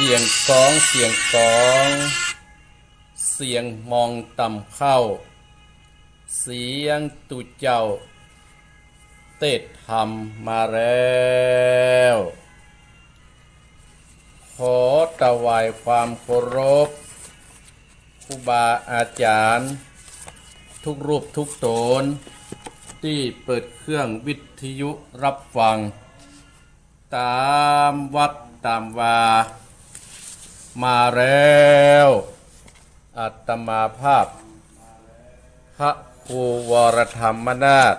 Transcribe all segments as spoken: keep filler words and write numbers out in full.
เสียงกลอง เสียงกลอง เสียงมองต่ำเข้า เสียงตุ๊เจ้า เตศน์ธรรมมาแล้ว ขอถวายความเคารพ ครูบาอาจารย์ ทุกรูปทุกต๋น ตี้เปิดเครื่องวิทยุฮับฟัง ต๋ามวัดต๋ามวา มาแล้ว อาตมาภาพ พระครูวรธรรมนาถ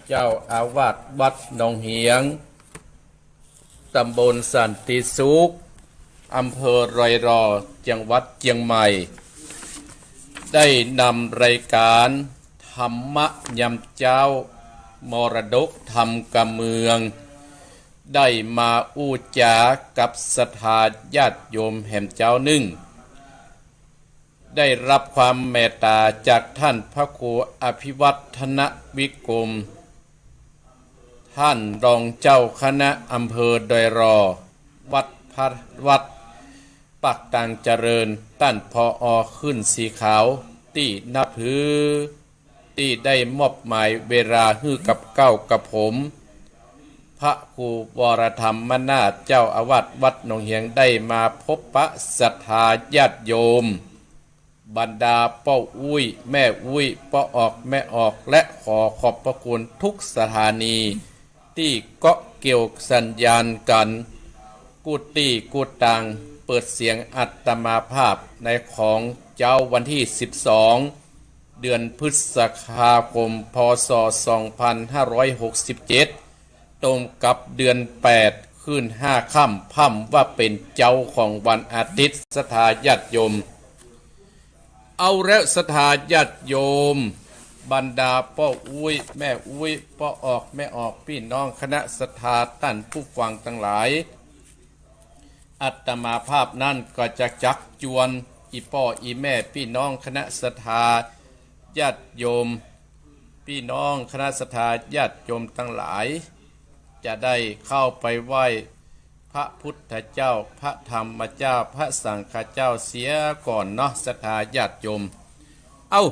เจ้าอาวาสวัดหนองเหียง ต๋ำบลสันติสุข อำเภอดอยหล่อ จังหวัดเจียงใหม่ ได้นำรายก๋านธรรมะยามเจ๊า มรดกธรรมกำเมือง ได้มาอู้จ๋ากับศรัทธาญาติโยมแหมเจ๊านึ่ง ได้ฮับความเมตต๋าจากต้านพระครูอภิวัฒนวิกรม ต้านรองเจ้าคณะอำเภอดอยหล่อ วัดพระ วัดปากตางเจริญ ต้าน ผอ. ขึ้นสีขาว ตี้นับถือ ตี้ได้มอบหมายเวลาหื้อกับเก้ากับผม พระครูวรธรรมนาถ เจ้าอาวาสวัดหนองเหียง ได้มาพบปะศรัทธาญาติโยม บรรดาป้ออุ๊ย แม่อุ๊ย ป้อออก แม่ออก และขอขอบพระคุณทุกสถานี ตี้เกาะเกี่ยวสัญญาณกั๋น กู้ตี้กู้ตาง เปิดเสียงอาตมาภาพในของเจ๊าวันตี้ สิบสอง เดือนพฤษภาคม พ.ศ. สองพันห้าร้อยหกสิบเจ็ด ตรงกับเดือนแปด ขึ้นห้าค่ำ พ่ำว่าเป๋นเจ๊าของวันอาทิตย์ ศรัทธาญาติโยม เอาละศรัทธาญาติโยม บรรดาป้ออุ๊ย แม่อุ๊ย ป้อออก แม่ออก ปี้น้องคณะศรัทธาต้านผู้ฟังตังหลาย อาตมาภาพนั้นก็จะจักจวนอี่ป้ออี่แม่ปี้น้องคณะศรัทธาญาติโยม ปี้น้องคณะศรัทธาญาติโยมตังหลาย จะได้เข้าไปไหว้พระพุทธเจ้า พระธรรมเจ้า พระสังฆเจ้าเสียก่อนเนาะ ศรัทธาญาติโยม เอ้า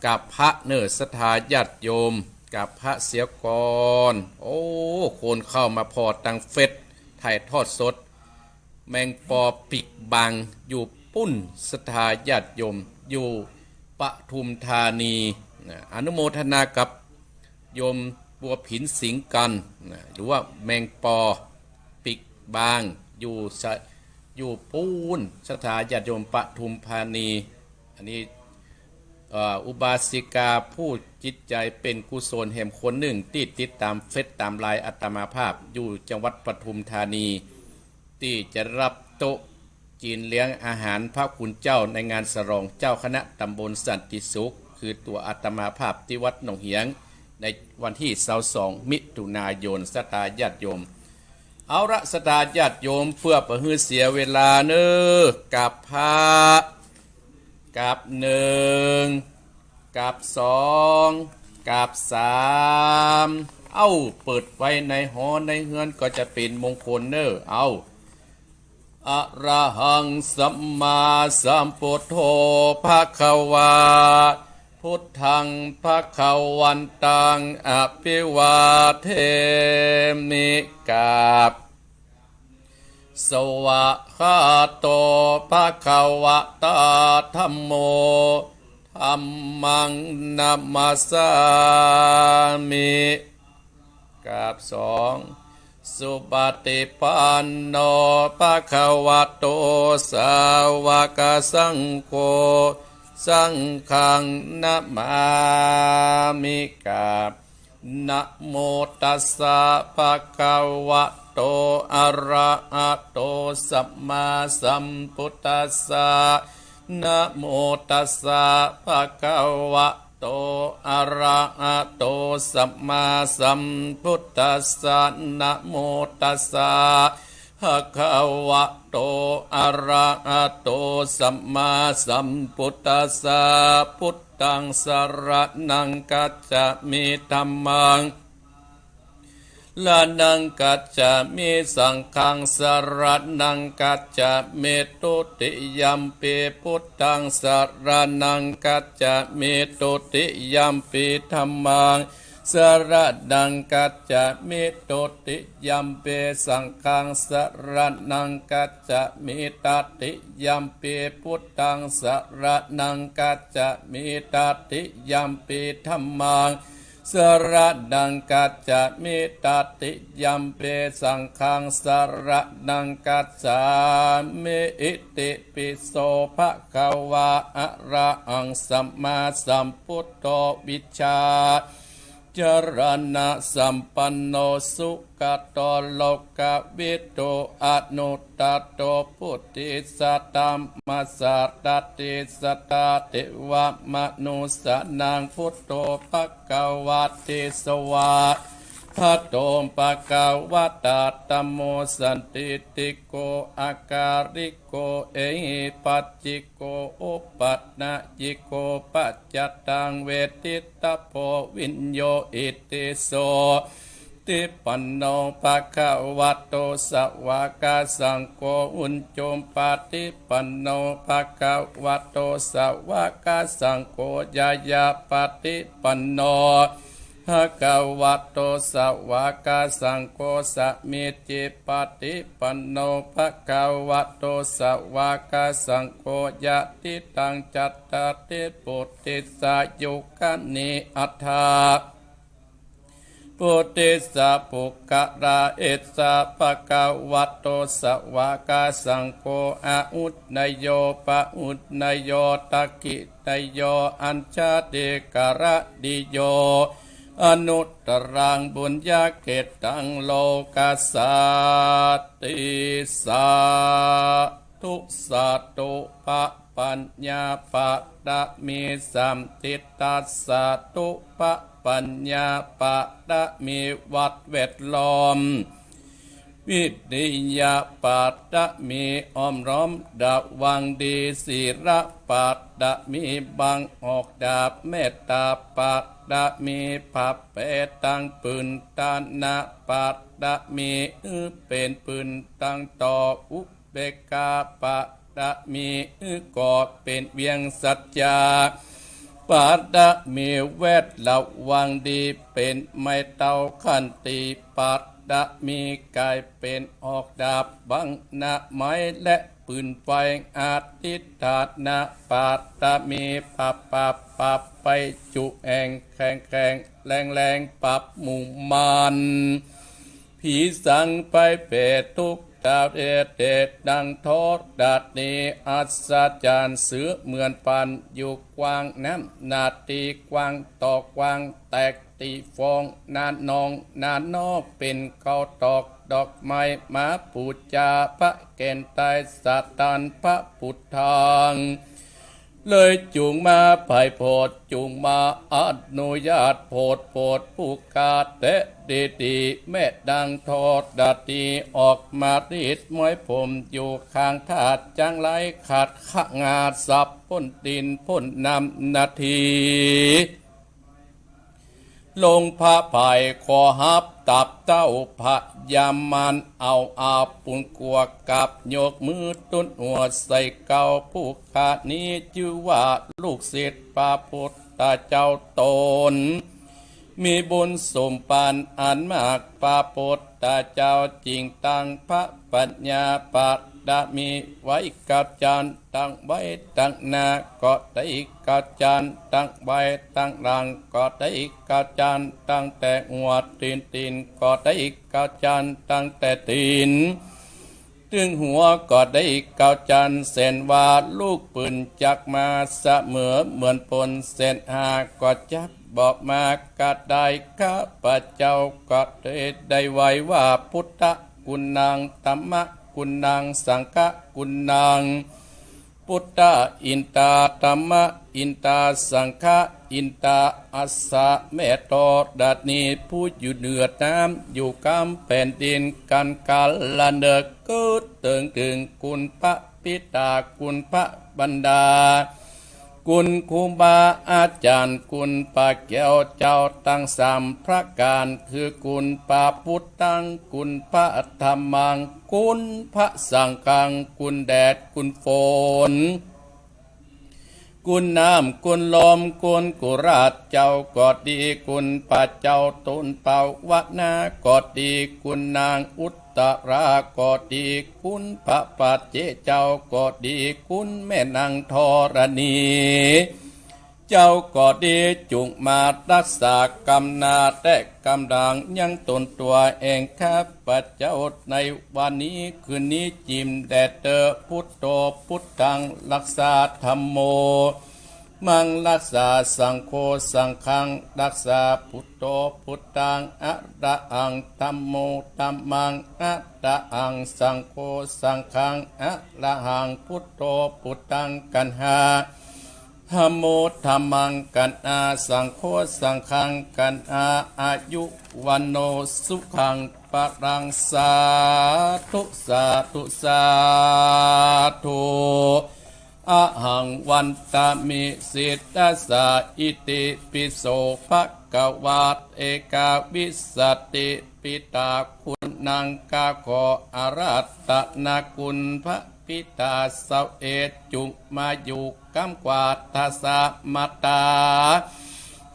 กราบพระเน่อศรัทธาญาติโยม กราบพระเสียก่อน โอ้ คนเข้ามาผ่อตางเฟซ ถ่ายทอดสด แมงปอปีกบาง อยู่ปู๊น ศรัทธาญาติโยม อยู่ปทุมธานี นะ อนุโมทนากับโยมบัวผินสิงห์กัน นะ หรือว่าแมงปอปีกบาง อยู่สะ อยู่ปู๊น ศรัทธาญาติโยมปทุมธานี อันนี้ เอ่อ อุบาสิกาผู้จิตใจ๋เป๋นกุศลแหมคนนึ่งตี้ติดต๋ามเฟซต๋ามไลน์อาตมาภาพ อยู่จังหวัดปทุมธานี ตี้จะฮับโต๊ะจีนเลี้ยงอาหารพระคุณเจ้าในงานฉลองเจ้าคณะต๋ำบลสันติสุข คือตั๋วอาตมาภาพตี้วัดหนองเหียง ในวันตี้ ซาวสอง มิถุนายน ศรัทธาญาติโยม เอาละศรัทธาญาติโยม เปื้อบ่หื้อเสียเวลาเน่อ กราบพระ กราบหนึ่ง กราบสอง กราบสาม เอ้า เปิดไว้ในหอในเฮือนก็จะเป๋นมงคลเน่อ เอ้า อะระหังสัมมาสัมพุทโธ ภะคะวา พุทธัง ภะคะวันตัง อะภิวาเทมิ กราบ สวากขาโต ภะคะวะตา ธัมโม ธัมมัง นะมัสสามิ กราบสอง สุปฏิปันโน ภะคะวะโต สาวกสังโฆ สังฆัง นะมามิ กราบ นะโมตัสสะ ภะคะวะโต อะระหะโต สัมมาสัมพุทธัสสะ นะโมตัสสะ ภะคะวะโต อะระหะโต สัมมาสัมพุทธัสสะ นะโมตัสสะ ภะคะวะโต อะระหะโต สัมมาสัมพุทธัสสะ พุทธัง สะระณัง คัจฉามิ ธัมมัง รณัง คัจฉามิ สังฆัง สรณัง คัจฉามิ ทุติยมปิ พุทธัง สรณัง คัจฉามิ ทุติยมปิ ธัมมัง สรณัง คัจฉามิ ทุติยมปิ สังฆัง สรณัง คัจฉามิ ตติยมปิ พุทธัง สรณัง คัจฉามิ ตติยมปิ ธัมมัง สรณัง คัจฉามิ ตติยมปิ สังฆัง สรณัง คัจฉามิ อิติปิโส ภะคะวา อะระหัง สัมมาสัมพุทโธ วิชชาจรณะสัมปันโน สุขะโต โลกะวิทู อนุตตะโต ปุริสะธัมมะสะรถิ สัตถะเทวะมะนุสสานัง พุทโธ ภะคะวะติ สวาคะโต ภะคะวะตะ ธัมโม สันทิฏฐิโก อะกาลิโก เอหิปัสสิโก โอปะนะยิโก ปัจจะตัง เวทิตถะโพ วิญโญ อิติโส ทิปันโน ภะคะวะโต สวากาสังโฆ อุจจุปปาทิปันโน ภะคะวะโต สวากาสังโฆ ญาญาปาทิปันโน ภะคะวะโต สวากาสังโฆ สามีจิปาทิปันโน ภะคะวะโต สวากาสังโฆ ยะทิตัง จัตตาริ ปุริสายุคานิ อัฏฐา ปุริสะปุคคละ เอสะ ภะคะวะโต สวากาสังโฆ อาหุนโย ปะหุนโย ทักขินโย อัจฉาทิกรณิโย อนุตตรัง ปุญญะเขตตัง โลกัสสาติ สาธุ สาธุ พระปัญญาปะรมี สันทิฏฐะ สาธุ พระปัญญาปะรมี วัดแวดล้อม วิริยะปะรมี อ้อมล้อมระวังดี ศีลปะรมี บังออกดาบ เมตตาปะรมี ผ้าแปตังผืน ทานะปะรมี หื้อเป๋นปืนตังต่อ อุเบกขาปะรมี หื้อก่อเป๋นเวียง สัจจะปะรมี แวดระวังดี เป๋นไม้เท้า ขันติปะรมี ก๋ายเป๋นออกดาบ บังหน้าไม้และปืนไฟ อธิฏฐานะปะรมี ปราบปราบปราบภัย จุแอ่งแข็งแข็งแรงแรง ปราบหมู่มาร ผีสางภัยเปรตทุกประเภท ดังธรณีอัศจรรย์ เสือเหมือนปาน อยู่กว้างน้ำนาตีกว้าง ตอกกว้างแตก ตี้ฟองนาหนองนาหนอ เป๋นเก้าตอกดอกไม้ มาปู๋จาพระแก่นไตร สะตานพระพุทธัง เลยจุ่งมาไพร่โผด จุ่งมาอนุญาตโผด โผดผู้ข้าแต๊ดีดี แม้ดังธรณีออกมารีดม้อยผม อยู่ข้างธาตุจังไร ขัดขะงาสับ พ่นดินพ่นน้ำนาที ลงผ้าไพร่ขอฮับ ตับเต้าพญามาร เอาอาปุนกัวกับ ยกมือตุ๊นหัวใส่เก้า ผู้ข้านี้จื้อว่าลูกศิษย์พระพุทธเจ้าต๋น มีบุญสมปานอันมาก พระพุทธเจ้าจึงตั้งพระปัญญาปะรมีไว้ เก้าจั๊นตั้งไว้ตังหน้า ก็ได้เก้าจั๊นตั้งไว้ตังหลัง ก็ได้เก้าจั๊นตั้งแต่หัว ตีน ตีนก็ได้เก้าจั๊นตั้งแต่ตีน ตึงหัวก็ได้เก้าจั๊น เส้นว่าลูกปืนจักมาเสมอ เหมือนปนเส้นห้าก็จักบอกมา ก็ได้ข้าพเจ้าก็ได้ ได้ไหว้ว่า พุทธะกุณัง ธัมมะกุณัง สังฆะกุณัง พุทธะอินตา ธัมมะอินตา สังฆะอินตา อัสสะ แม่ธรณีผู้อยู่เหนือน้ำ อยู่กำแผ่นดิน กันกาละเนิดเกิดเถิงเถิง คุณพระบิดา คุณพระมารดา คุณครูบาอาจ๋ารย์ คุณป้าแก้วเจ้าตังสามประก๋าน คือคุณป้าพุทธัง คุณป้าธัมมัง คุณป้าสังฆัง คุณแดด คุณฝน คุณน้ำ คุณลม คุณกุหลาบเจ้าก็ดี คุณป้าเจ้าตูนปวนาก็ดี คุณนางอุตตราก็ดี คุณป้าปัจเจเจ้าก็ดี คุณแม่นางธรณี เจ้าก็ดี จุ่งมาฮักษากำนาแต๊กำหลังยังต๋นตั๋วเอง ข้าพเจ้าในวันนี้คืนนี้จิ่มแด่เต๊อะ พุทโธพุทธังฮักษา ธัมโม มังฮักษา สังโฆสังฆังฮักษา พุทโธพุทธังอะระหัง ธัมโมธัมมังอะระหัง สังโฆสังฆังอะระหัง พุทโธพุทธัง ขันธ์ห้า ธัมโมธัมมัง ขันธ์ห้า สังโฆสังฆัง ขันธ์ห้า อายุ วัณโณ สุขัง พลัง สาธุ สาธุ สาธุ อะหัง วันทามิ สิทธัสสะ อิติปิโส ภะคะวะ เอกาวิสสติ ปิตา คุณนัง ข้าขออาราธนาคุณพระ ปิตา เสาเอก จุ่งมาอยู่กำกวา ทาสะมาตา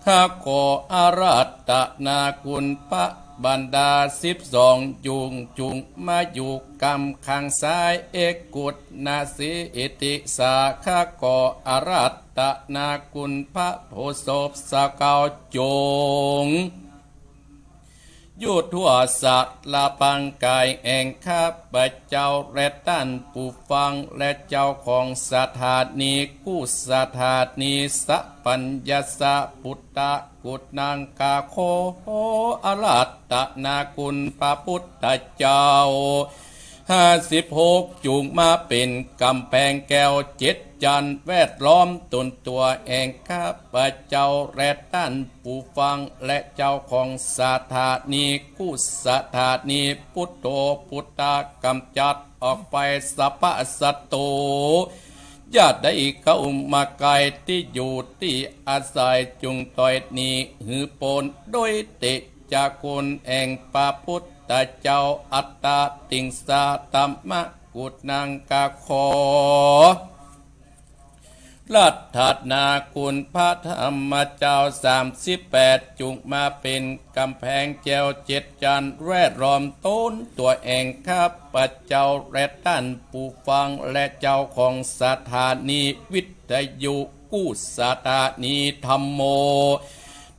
ข้าขออาราธนาคุณพระบรรดาสิบสอง จุ่งจุ่งมาอยู่กำข้างซ้าย เอกุตนาสีอิติสา ข้าขออาราธนาคุณพระโพธิ์ศพ สะเกา จุ่ง อยู่ทั่วสารพรางก๋ายแห่งข้าพเจ้า และต้านผู้ฟัง และเจ้าของสถานีกู้สถานี สัพพัญญสสะ ปุตตะ กุณัง ข้าขออาราธนาคุณพระพุทธเจ้า ห้าสิบหก จุ่งมาเป๋นก๋ำแพงแก้วเจ็ดจั้น แวดล้อมต๋นตั๋วแห่งข้าพเจ้า และต้านผู้ฟัง และเจ้าของสถานีกู้สถานี พุทโธพุทธะ ก๋ำจัดออกไปสัพพะศัตรู อย่าได้เข้ามาใก้ตี้อยู่ตี้อาศัย จุ่งถ้อยหนีหื้อป๊น โดยเตชะคุณแห่งพระพุทธเจ้า อัตตาติงสา ธัมมะ กุณัง ข้าขออาราธนาคุณพระธรรมเจ้า สามสิบแปด จุ่งมาเป๋นก๋ำแพงแก้วเจ็ดจั้น แวดล้อมต๋นตั๋วแห่งข้าพเจ้า และต้านผู้ฟัง และเจ้าของสถานีวิทยุกู้สถานี ธัมโม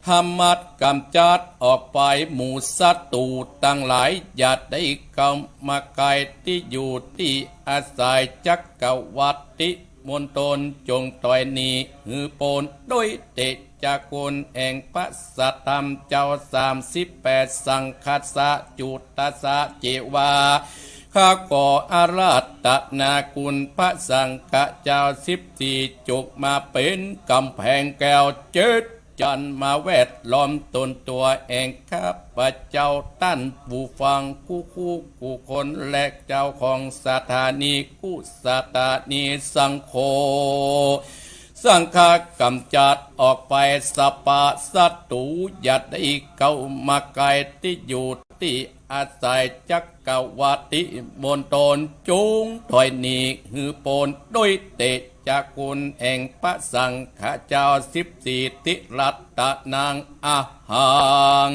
ธัมมัส ก๋ำจัดออกไปหมู่ศัตรูตังหลาย อย่าได้เข้ามาใก้ตี้อยู่ตี้อาศัย จักรวรรดิมณฑล จุ่งถ้อยหนีหื้อป๊น โดยเตชะคุณแห่งพระสัทธรรมเจ้า สามสิบแปด สังฆัสสะ จุตตัสสะ เจวา ข้าขออาราธนาคุณพระสังฆะเจ้า สิบสี่ จุ่งมาเป๋นก๋ำแพงแก้วเจ็ดจั้น มาแวดล้อมต๋นตั๋วแห่งข้าพเจ้า ต้านผู้ฟังกู้คู่กู้คน และเจ้าของสถานีกู้สถานี สังโฆ สังฆะ ก๋ำจัดออกไปสัพพะศัตรู อย่าได้เข้ามาใก้ตี้อยู่ตี้อาศัย จักรวรรดิมณฑล จุ่งถ้อยหนีหื้อป๊น โดยเตชะคุณแห่งพระสังฆะเจ้า สิบสี่ ติรัตตะนัง อะหัง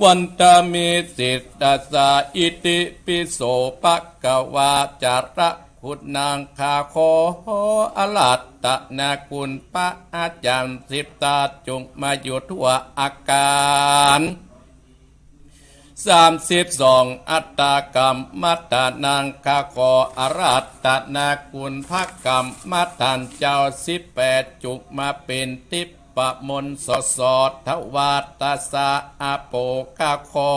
วันทามิ สิทธัสสะ อิติปิโส ภะคะวา จาระ คุณัง ข้าขออาราธนาคุณพระอาจ๋ารย์สิทธา จุ่งมาอยู่ทั่วอาคาร สามสิบสอง อัตตะกัมมัฏฐานัง ข้าขออาราธนาคุณพระกัมมัฏฐานเจ้า สิบแปด จุ่งมาเป๋นทิพย์มนต์สดสด ทวาตาสะ อาโป ข้าขอ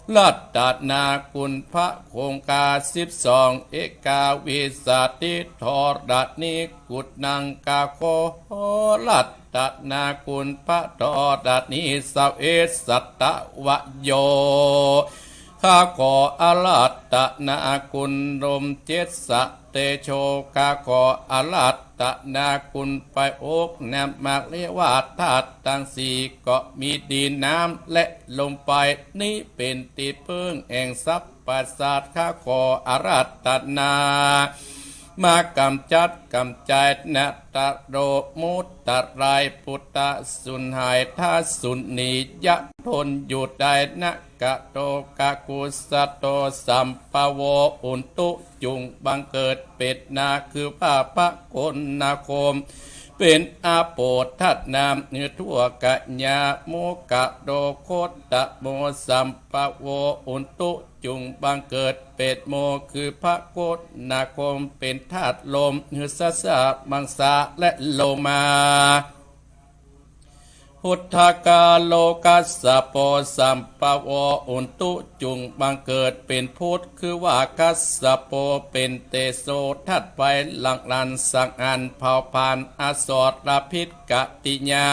อาราธนาคุณพระคงคา สิบสอง เอกาวิสสติ ธรณี กุณัง ข้าขออาราธนาคุณพระธรณี เสาเอกสัตวโย ข้าขออาราธนาคุณลมเจสสะเตโช ข้าขออาราธนาคุณไฟอก น้ำหมาก เรียกว่าธาตุตังสี่ ก็มีดิน น้ำ และลม ไฟ นี้เป๋นตี้เปิ้งแห่งสรรพสัตว์ ข้าขออาราธนา มากำจัดกำจายนะตะโรมุตะรายปุตตะสูญหาย ถ้าสูญหนียะทนอยู่ได้นะ กะโตกะกุสโตสัมภโว อุนตุ จุ่งบังเกิดเป๋นนา คือว่าพระโกณาคม เป๋นอโปธนามหื้อทั่วกะยา โมกะโตโคตโมสัมภโว อุนตุ จุ่งบังเกิดเป๋นโม คือพระโกณาคม เป๋นธาตุลมหื้อสะสะมังสาและโลมา พุทธกาโลกัสสโปสัมภโว อุนตุ จุ่งบังเกิดเป๋นพุทธ คือว่ากัสสโป เป๋นเตโสธาตุไฟ หลั่งหลั่นสังหารเผาผลาญอสรพิษกติยา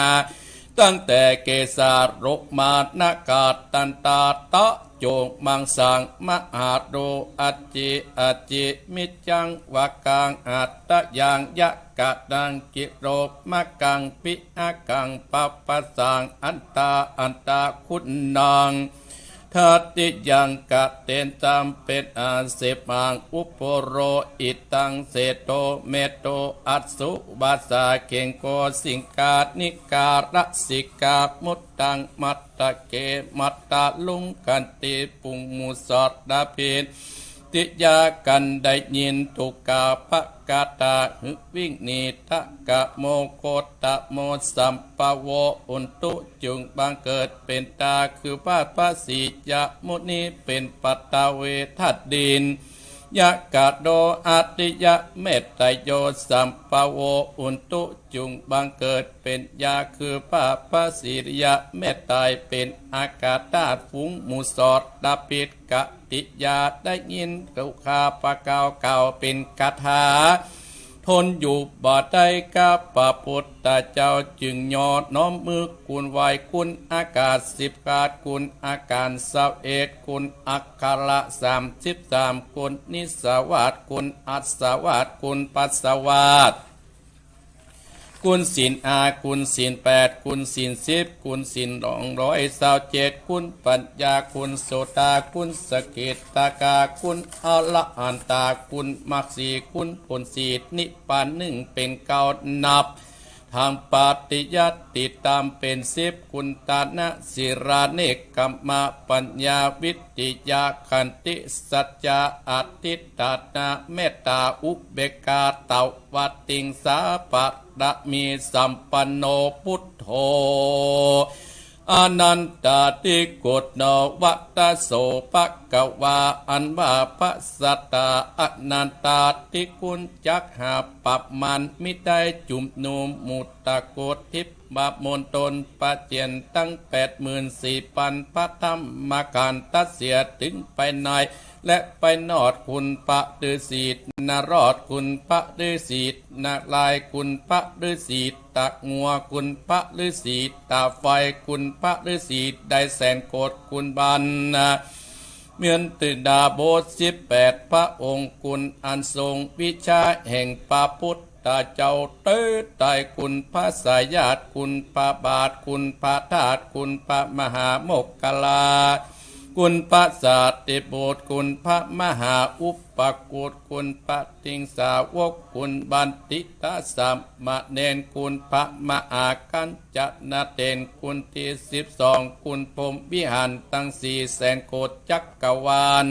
ตั้งแต่เกสาโลมานะขาทันตา ตะโจงมังสัง มหาโร อัจจิ อัจจิ มิจจัง วากัง หัตตยัง ยะกะตัง กิโรมะกัง ปิอะกัง ปัปปะสัง อันตา อันตา คุณัง ทัตติยัง กะเตนจัม เป๋นอาเสมัง อุปโร อิตัง เสโท เมโท อัสสุ วาสา เขงโค สิงคา นิการะ สิกขา มุตตัง มัตตะเก มัตตะลุง ขันติ ปุงมุสรพิษ ติยา กันได้ยิน ทุกขา ปะกาตา หื้อวิ่งหนี ทะกะโม โคตโม สัมภโว อุนตุ จุ่งบังเกิดเป๋นตา คือว่าพระสียมุนี เป๋นปัตตะเวธาตุดิน ยะกะโต อัตติยะ เมตตโย สัมภโว อุนตุ จุ่งบังเกิดเป๋นยา คือว่าพระสียะ เมตตาย เป๋นอากาศธาตุ ฝูงมุสรพิษกติยา ได้ยิน ทุกขา ปะเก่า เก่าเป๋นคาถา ทนอยู่บ่ได้ ข้าพระพุทธเจ้าจึงย่อน้อมมือกุนไหว้กุนอากาศสิบขาด กุนอาการซาวเอ็ด กุนอักขระสามสิบสาม กุนนิสสวาส กุนอัสสวาส กุนปัสสวาส กุนศีลห้า กุนศีลแปด กุนศีลสิบ กุนศีลสองร้อยซาวเจ็ด กุนปัญญา กุนโสตา กุนสกิตตาคา กุนอรหันตา กุนมรรคสี่ กุนผลสี่ นิพพานหนึ่ง เป๋นเก้า นับ ทางปฏิยัติตามเป๋นสิบ กุนตานะ ศีลา เนกขัมมะ ปัญญา วิริยะ ขันติ สัจจะ อธิฐานะ เมตตา อุเบกขา ตวติงสา ปารมีสัมปันโน พุทโธ อนันตาธิโกฏโน วะตะโส ภะคะวา อันว่าพระสัตตาอนันตาธิคุณจักหาประมาณมิได้ จุมนุมมุตตะโกฏทิพมณฑล ประเจียนตั้งแปดหมื่นสี่พันพระธรรมขันธ์ ตัดเสียถึงภายใน และไปนอดคุณพระฤๅษีนรอด คุณพระฤๅษีนารายณ์ คุณพระฤๅษีตะงัว คุณพระฤๅษีตาไฟ คุณพระฤๅษีไดแสนโกฏ คุณบรรณา เมือนติดาบทสิบแปดพระองค์ คุณอันทรงวิชาแห่งพระพุทธเจ้าเตอไตร คุณพระสายาต คุณพระบาท คุณพระธาตุ คุณพระมหาโมคคัลลา คุณพระสารีบุตร คุณพระมหาอุปคุต คุณพระติงสาวก คุณบัณฑิตสามเณร คุณพระมหากัญจนเถร คุณที่สิบสอง คุณพรหมวิหาร ตังสี่แสนโกฏจักรวาล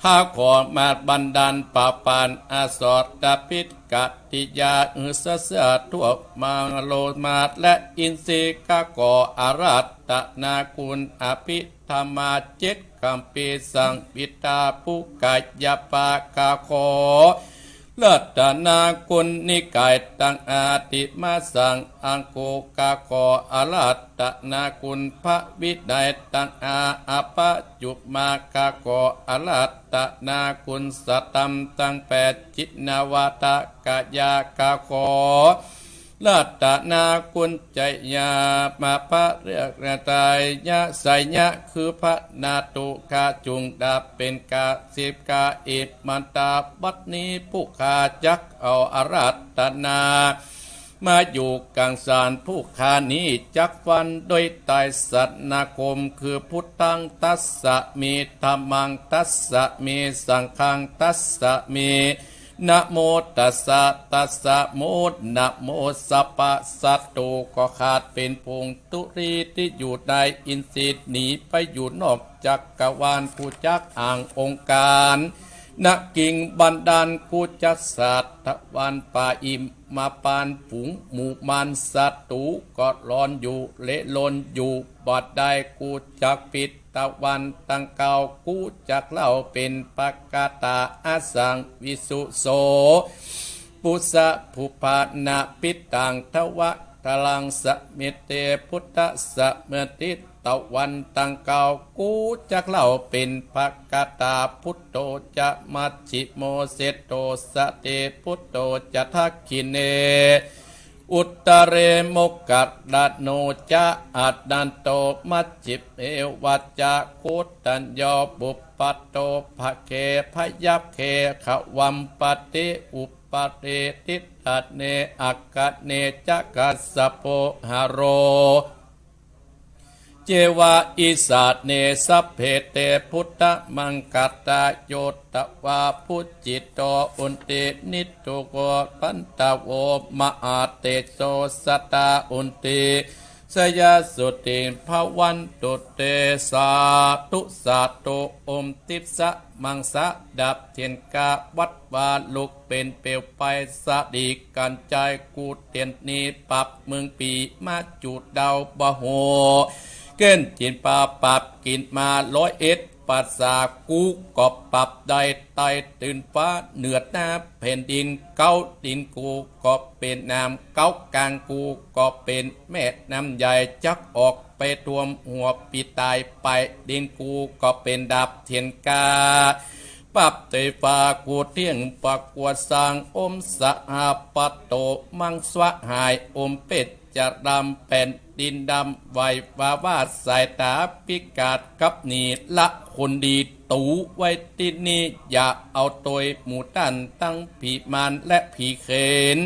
ข้าขอมาบันดาลประปานอสรพิษกติยา อือสะเสะทั่วมหาโลมาและอินทรีย์ ข้าขออาราธนาคุณอภิธรรมาเจ็ดคัมภีร์ สังหิตา ปุคคายปา ข้าขอ รัตนาคุณนิกายตังอาทิมาสัง อังคุ ข้าขออาราธนาคุณพระวินัยตังอา อปปะจุมา ข้าขออาราธนาคุณสัตธรรมตังแปด จินนาวาทะกายา ข้าขอ รัตนากุญจยามาพระเรือกระไตยะไสยะคือพระนาตุกะจุ่งดับเป๋นกาสิบกาอิมันตา บัดนี้ผู้ข้าจักเอาอาราธนา มาอยู่ก๋างสารผู้ข้านี้จักวัน โดยไตรสรณคม คือ พุทธัง ทัสสะเม ธัมมัง ทัสสะเม สังฆัง ทัสสะเม นะโมตัสสะ ตัสสะโม นะโม สัพพะสัตตุ ก็ขาดเป๋นผงธุลีตี้อยู่ในอินทรีย์ หนีไปอยู่นอกจักรวาล กูจักอ้างองค์การ นะ กิ่งบันดาล กูจักสาธวัน ป่าอิมมะปาน ฝูงหมู่มารศัตรูก็หลอนอยู่ เละลนอยู่ บ่ได้ กูจักปิดตะวันตังเก่า กูจักเล่าเป๋นปกตา อสังวิสุโส ปุสสะปุพพะนะปิตัง ทวะทะลัง สะเมเต พุทธัสสะ เมื่อทิศตะวันตังเก่า กูจักเล่าเป๋นปกตา พุทโธจะ มัชฌิโม เศโธสะเต พุทโธจะ ทักขิเณ อุตตะเร โมคคัลลาโนจะ อานันโต มัชฌิเมวัจจะ โคฏัญโญ ปุปพัทโธ ภะเค พยัคเค ขวัมปติ อุปปาเต ทิฏฐะเน อัคคเณ จะ คัสสะโป หะโร เจวะ อีสาเน สัพเพ เต พุทธมังคะตา โย ทวา ปุจจิโต อุนติ นิทธุโก ปันทโว มหาเตโส สัตตา อุนติ สยสสุติง ภะวันตุ เต สาธุ สาธุ อมทิพย์สะ มังสะ ดับเถียนกา วัดวาลุกเป๋นเปลวไฟ สะดีกัญชัย กูเตียนนี้ ปรับเมืองปี มาจุดาวบะโห เก้นจินปา ปรับกิ๋นมา ร้อยเอ็ด ปัสสา กูก็ปรับได้ ไต่ตื่นฟ้า เหนือหน้าแผ่นดิน เก๊าดินกูก็เป๋นน้ำ เก๊ากลางกูก็เป๋นแม่น้ำใหญ่ จักออกไปท่วมหัวปีตายไป ดินกูก็เป๋นดับเถียนกา ปรับไตฟ้ากูเตี้ยงประกวดสร้าง อมสหปโต มังสวะหาย อมเปชจะดำ แผ่นดินดำ ไหววาว่าสายต๋าพิกาศ กับหนีละคนดี ตูไว้ตี้นี่ อย่าเอาตวยหมู่ต้าน ตึงผีมารและผีเขน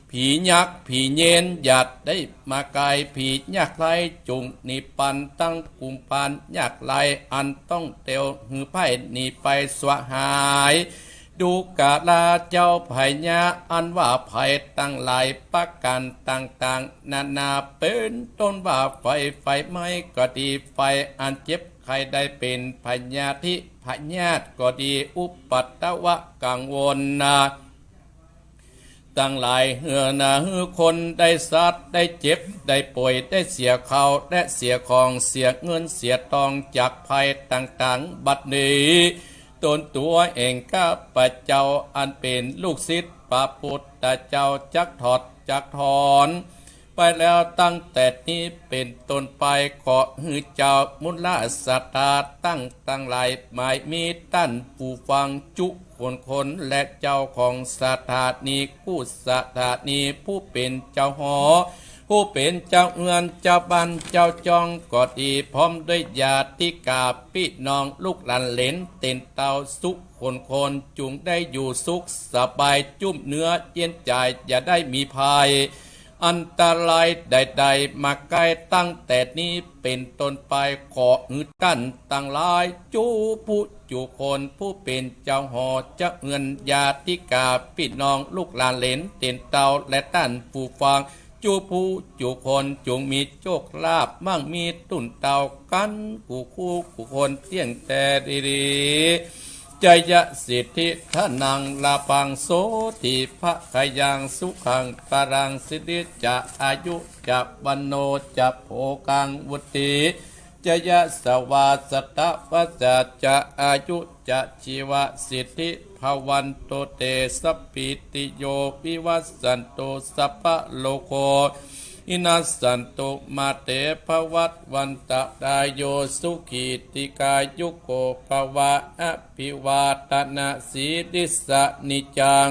ผียักษ์ผีเยน อย่าได้มาใก้ ผียักษ์ไล่จุ่งหนีปัน ตึงกุมภาลยักษ์ไล่ อันต้องเตียวหื้อภัยหนีไปสวะหาย ดูกราเจ้าพญา อันว่าภัยตังหลายประก๋านต่างๆ นานา เป๋นต้นว่าไฟ ไฟไหม้ก็ดี ไฟอันเจ็บไข้ได้เป๋น พยาธิพยาธิก็ดี อุปัทวะกังวลนา ตังหลาย หื้อนาหื้อคนได้สัตว์ ได้เจ็บ ได้ป่วย ได้เสียข้าว ได้เสียของ เสียเงิน เสียตอง จากภัยต่างๆ บัดนี้ ตนตั๋วเองข้าพเจ้า อันเป๋นลูกศิษย์พระพุทธเจ้า จักถอด จักถอน ไปแล้วตั้งแต่นี้เป๋นต้นไป ขอหื้อเจ้ามูลศรัทธาตัง ตังหลาย หมายมีต้านผู้ฟังจุคนคน และเจ้าของสถานีกู้สถานี ผู้เป๋นเจ้าหอ ผู้เป๋นเจ้าเฮือน เจ้าบ้าน เจ้าจ้องก็ดี พร้อมด้วยญาติกาพี่น้อง ลูกหลานเหลนเตียนเต้า สุคนคน จุ่งได้อยู่สุขสบาย จุ่มเนื้อเย็นใจ๋ อย่าได้มีภัย อันตรายใดๆ มาใก้ตั้งแต่นี้เป๋นต้นไป ขอหื้อต้านตังหลาย จุผู้จุคน ผู้เป๋นเจ้าหอเจ้าเฮือน ญาติกาพี่น้อง ลูกหลานเหลนเตียนเต้า และต้านผู้ฟัง จุผู้จุคน จุ่งมีโชคลาภ มั่งมีตุ้นเต้ากั๋น กู้คู่กู้คนเตี้ยงแต่ดีๆ จยสิทธิ ธนัง ลาภัง โสติ ภะคะยัง สุขัง พะลัง สิริจะ อายุจะ วัณโณจะ โภคัง วุฒิ จยสวา สัตวะจะ อายุจะ ชีวะสิทธิ ภะวันตุ เต สัพพีติโย วิวัชชันตุ สัพพะโรโค วินัสสันตุ มา เต ภะวัตวันตะราโย สุขี ทีฆายุโก ภะวะ อภิวาทะนะสีลิสสะ นิจจัง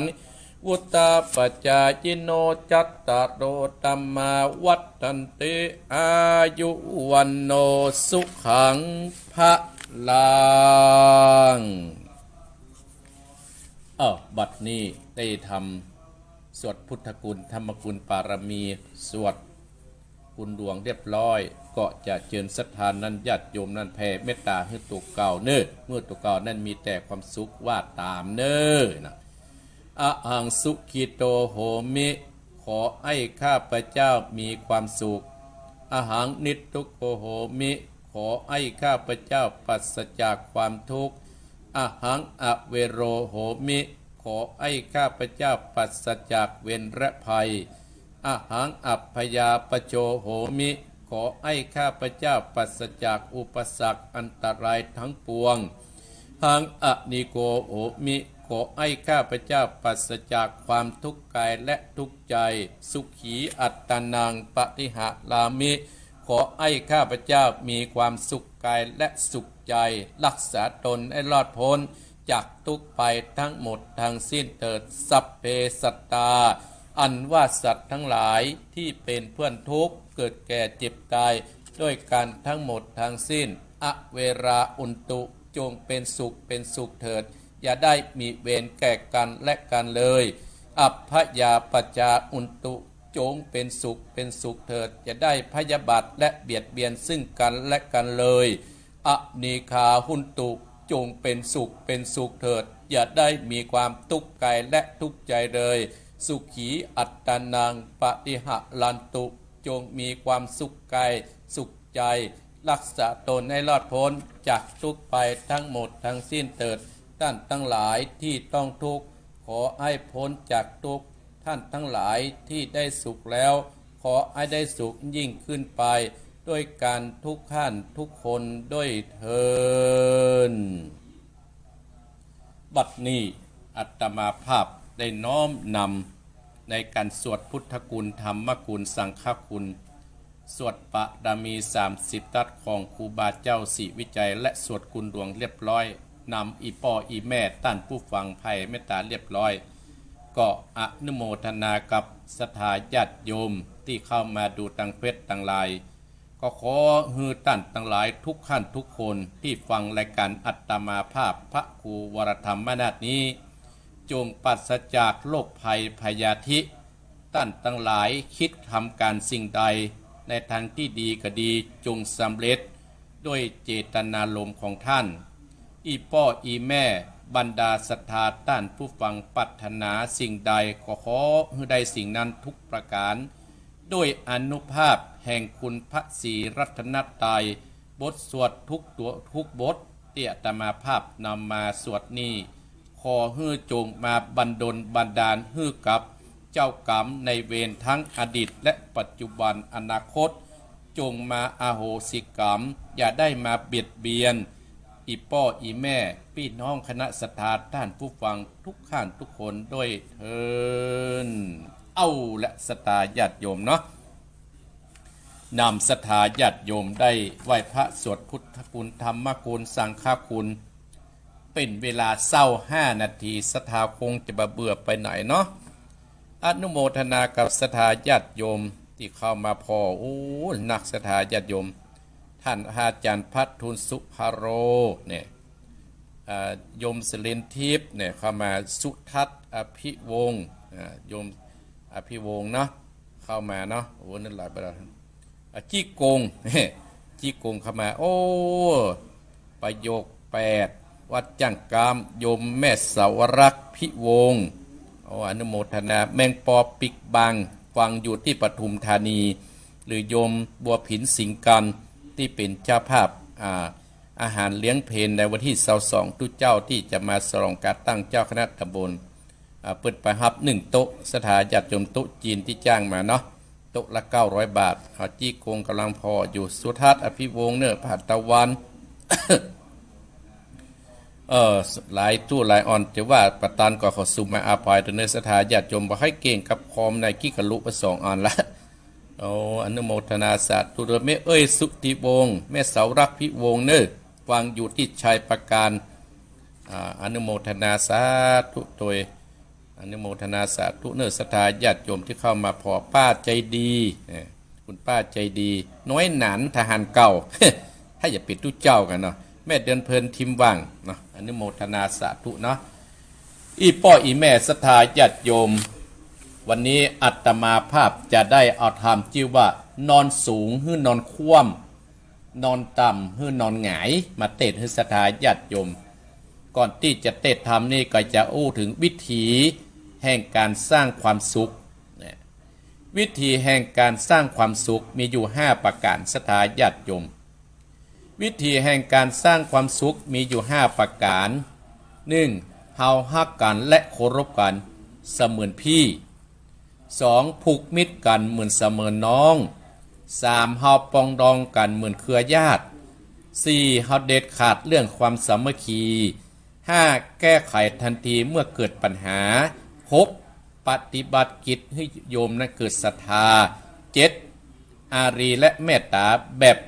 วุฑฒาปจายิโน จัตตาโร ธัมมา วัฑฒันติ อายุ วัณโณ สุขัง พะลัง อ้าว บัดนี้ได้ทำสวดพุทธคุณ ธรรมคุณ ปารมี สวดคุณหลวงเรียบร้อย ก็จะเจิญศรัทธานั้น ญาติโยมนั้นแผ่เมตตาหื้อตั๋วเก่าเน่อ เมื่อตั๋วเก่านั้นมีแต่ความสุขว่าต๋ามเน่อนะ อหังสุขิโตโหมิ ขอให้ข้าพเจ้ามีความสุข อหังนิทุกโขโหมิ ขอให้ข้าพเจ้าปราศจากความทุกข์ อหังอเวโรโหมิ ขอให้ข้าพเจ้าปราศจากเวรและภัย อหังอัพพยาปจโจโหมิ ขอให้ข้าพเจ้าปราศจากอุปสรรคอันตรายทั้งปวง หังอนิโกโหมิ ขอให้ข้าพเจ้าปราศจากความทุกข์กายและทุกข์ใจ สุขีอัตตานังปะฏิหะรามิ ขอให้ข้าพเจ้ามีความสุขกายและสุขใจ รักษาตนให้รอดพ้นจากทุกข์ภัยทั้งหมดทั้งสิ้นเถิด สัพเพสัตตา อันว่าสัตว์ทั้งหลายที่เป็นเพื่อนทุกข์ เกิดแก่เจ็บตายด้วยกันทั้งหมดทั้งสิ้น อเวราอุนตุ จงเป็นสุขเป็นสุขเถิด อย่าได้มีเวรแก่กันและกันเลย อัพพยาปจจาอุนตุ จงเป็นสุขเป็นสุขเถิด อย่าได้พยาบาทและเบียดเบียนซึ่งกันและกันเลย อนีฆาหุนตุ จงเป็นสุขเป็นสุขเถิด อย่าได้มีความทุกข์กายและทุกข์ใจเลย สุขีอัตตานังปะฏิหะรันตุ จงมีความสุขกายสุขใจ รักษาตนให้รอดพ้นจากทุกข์ภัยทั้งหมดทั้งสิ้นเถิด ท่านทั้งหลายที่ต้องทุกข์ ขอให้พ้นจากทุกข์ ท่านทั้งหลายที่ได้สุขแล้ว ขอให้ได้สุขยิ่งขึ้นไป ด้วยกันทุกท่านทุกคนด้วยเทอญ บัดนี้อาตมาภาพได้น้อมนำในการสวดพุทธคุณ ธรรมคุณ สังฆคุณ สวดปารมีสามสิบทัศน์ของครูบาเจ้าศรีวิชัย และสวดคุณหลวงเรียบร้อย นำอี่ป้ออี่แม่ต้านผู้ฟังแผ่เมตตาเรียบร้อย ก็อนุโมทนากับศรัทธาญาติโยมตี้เข้ามาดูตางเฟซตังหลาย ก็ขอหื้อต้านตังหลายทุกท่านทุกคนตี้ฟังรายการอาตมาภาพพระครูวรธรรมนาถนี้ จงปราศจากโรคภัยพยาธิ ต้านตังหลายคิดทำก๋านสิ่งใด ในทางตี้ดีก็ดี จงสำเร็จด้วยเจตนารมณ์ของต้าน อี่ป้ออี่แม่ บรรดาศรัทธาต้านผู้ฟังปรารถนาสิ่งใด ก็ขอหื้อได้สิ่งนั้นทุกประก๋าน ด้วยอานุภาพแห่งคุณพระศรีรัตนตรัย บทสวดทุกตั๋วทุกบทตี้อาตมาภาพนำมาสวดนี้ ขอหื้อจงมาบันดลบันดาลหื้อกับเจ้ากรรมนายเวรทั้งอดีตและปัจจุบันอนาคต จงมาอโหสิกรรม อย่าได้มาเบียดเบียน อี่ป้ออี่แม่ ปี้น้องคณะศรัทธาต้านผู้ฟังทุกท่านทุกคนด้วยเทอญ เอาละศรัทธาญาติโยมเนาะ นำศรัทธาญาติโยมได้ไหว้พระสวดพุทธคุณ ธรรมคุณ สังฆคุณ เป๋นเวลาเศร้าห้านาที ศรัทธาคงจะบ่เบื่อไปไหนเนาะ อนุโมทนากับศรัทธาญาติโยมตี้เข้ามาผ่อ โอ้ นักศรัทธาญาติโยม ต้านอาจารย์พัฒน์ ทูลสุภาโร เนี่ย อ่า โยมสิรินทิพย์เนี่ยเข้ามา สุทัศน์ อภิวงศ์ อ่า โยมอภิวงศ์เนาะ เข้ามาเนาะ โอ้ นั่นหลายประเด็น อ่ะ จี้กง จี้กงเข้ามา โอ้ ประโยคแปด วัดจ้างกาม โยมแม่เสาวรักษ์ พิวงศ์ โอ้ อนุโมทนา แมงปอปิกบัง ฟังอยู่ตี้ปทุมธานี หรือโยมบัวผิน สิงห์กัน ตี้เป๋นเจ้าภาพ อ่า อาหารเลี้ยงเพลในวันตี้ซาวสอง ตุ๊เจ้าตี้จะมาฉลองก๋านตั้งเจ้าคณะตำบล อ่า เปิ้นไปฮับนึ่งโต๊ะ ศรัทธาญาติโยม โต๊ะจีนตี้จ้างมาเนาะ โต๊ะละเก้าร้อยบาท อ่า จี้กงก๋ำลังผ่ออยู่ สุทัศน์ อภิวงศ์ เนอร์ ผาตะวัน เออ หลายตู้หลายอ่อน จะว่าประตานก็ขอสุมาอาภัยเต๊อะเนอ ศรัทธาญาติโยม บ่ใค่เก่งกับคอมใน ขี้กะลุไปสองอันละ โอ้ อนุโมทนาสาธุเด้อ แม่เอ้ย สุทธิวงศ์ แม่เสาวรักษ์ พิวงศ์ เนอร์ ฟังอยู่ตี้ชัยปราการ อ่า อนุโมทนาสาธุโตย อนุโมทนาสาธุเนอะ ศรัทธาญาติโยมตี้เข้ามาผ่อ ป้าใจ๋ดี เอ่อ คุณป้าใจ๋ดี น้อยหนานทหารเก่า ถ้าอย่าเป๋นตุ๊เจ้ากั๋นเนาะ แม่เดือนเพ็ญ ทิมวังเนาะ อนุโมทนาสาธุเนาะ อี่ป้ออี่แม่ศรัทธาญาติโยม วันนี้อาตมาภาพจะได้เอาธรรมจื้อว่า นอนสูงหื้อนอนคว่ำ นอนต่ำหื้อนอนหงาย มาเตสน์หื้อศรัทธาญาติโยม ก่อนตี้จะเตสน์ธรรมนี่ก็จะอู้เถิงวิธีแห่งก๋านสร้างความสุขนะ วิธีแห่งก๋านสร้างความสุขมีอยู่ห้าประก๋าน ศรัทธาญาติโยม วิธีแห่งก๋านสร้างความสุขมีอยู่ห้าประก๋าน นึ่ง เฮาฮักกั๋นและเคารพกั๋นเสมือนปี้ สอง ผูกมิตรกั๋นเหมือนเสมือนน้อง สาม เฮาปรองดองกั๋นเหมือนเครือญาติ สี่ เฮาเด็ดขาดเรื่องความสามัคคี ห้า แก้ไขทันทีเมื่อเกิดปัญหา หก ปฏิบัติกิจหื้อโยมนั้นเกิดศรัทธา เจ็ด อารีย์และเมตต๋าแบบ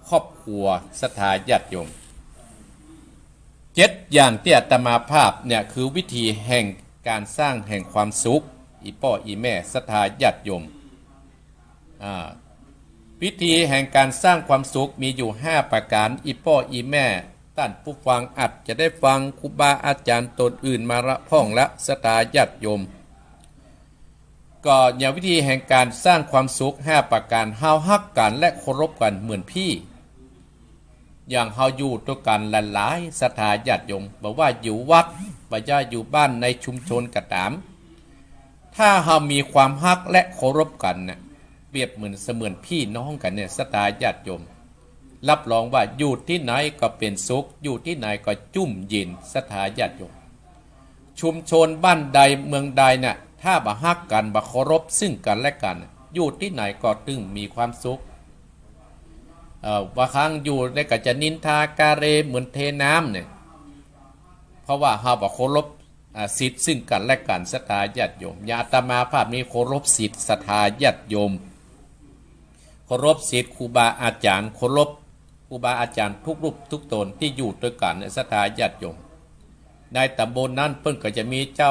ครอบครัว ศรัทธาญาติโยม เจ็ดอย่างตี้อาตมาภาพเนี่ยคือวิธีแห่งก๋านสร้างแห่งความสุข อี่ป้ออี่แม่ศรัทธาญาติโยม อ่า วิธีแห่งก๋านสร้างความสุขมีอยู่ห้าประก๋าน อี่ป้ออี่แม่ต้านผู้ฟังอาจจะได้ฟังครูบาอาจ๋ารย์ต๋นอื่นมาละพ่องละ ศรัทธาญาติโยม ก็อย่างวิธีแห่งก๋านสร้างความสุขห้าประก๋าน เฮาฮักกั๋นและเคารพกั๋นเหมือนปี้ อย่างเฮาอยู่ตวยกั๋นหลายๆ ศรัทธาญาติโยม บ่ว่าอยู่วัด บ่ว่าอยู่บ้านในชุมชนก็ต๋าม ถ้าเฮามีความฮักและเคารพกั๋นน่ะ เปรียบเหมือนเสมือนปี้น้องกั๋นเนี่ย ศรัทธาญาติโยม รับรองว่าอยู่ตี้ไหนก็เป๋นสุข อยู่ตี้ไหนก็จุ่มเย็น ศรัทธาญาติโยม ชุมชนบ้านใดเมืองใดเนี่ย ถ้าบ่ฮักกั๋น บ่เคารพซึ่งกั๋นและกั๋น อยู่ตี้ไหนก็ตึงมีความสุข เอ่อ บางครั้งอยู่เนี่ยก็จะนินทากาเรเหมือนเทน้ำเนี่ย เพราะว่าเฮาบ่เคารพ อ่า สิทธิ์ซึ่งกั๋นและกั๋น ศรัทธาญาติโยม อย่างอาตมาภาพนี้เคารพสิทธิ์ศรัทธาญาติโยม เคารพสิทธิ์ครูบาอาจ๋ารย์ เคารพครูบาอาจ๋ารย์ทุกรูปทุกต๋นตี้อยู่ตวยกั๋นเนี่ย ศรัทธาญาติโยม ในต๋ำบลนั้นเปิ้นก็จะมีเจ้า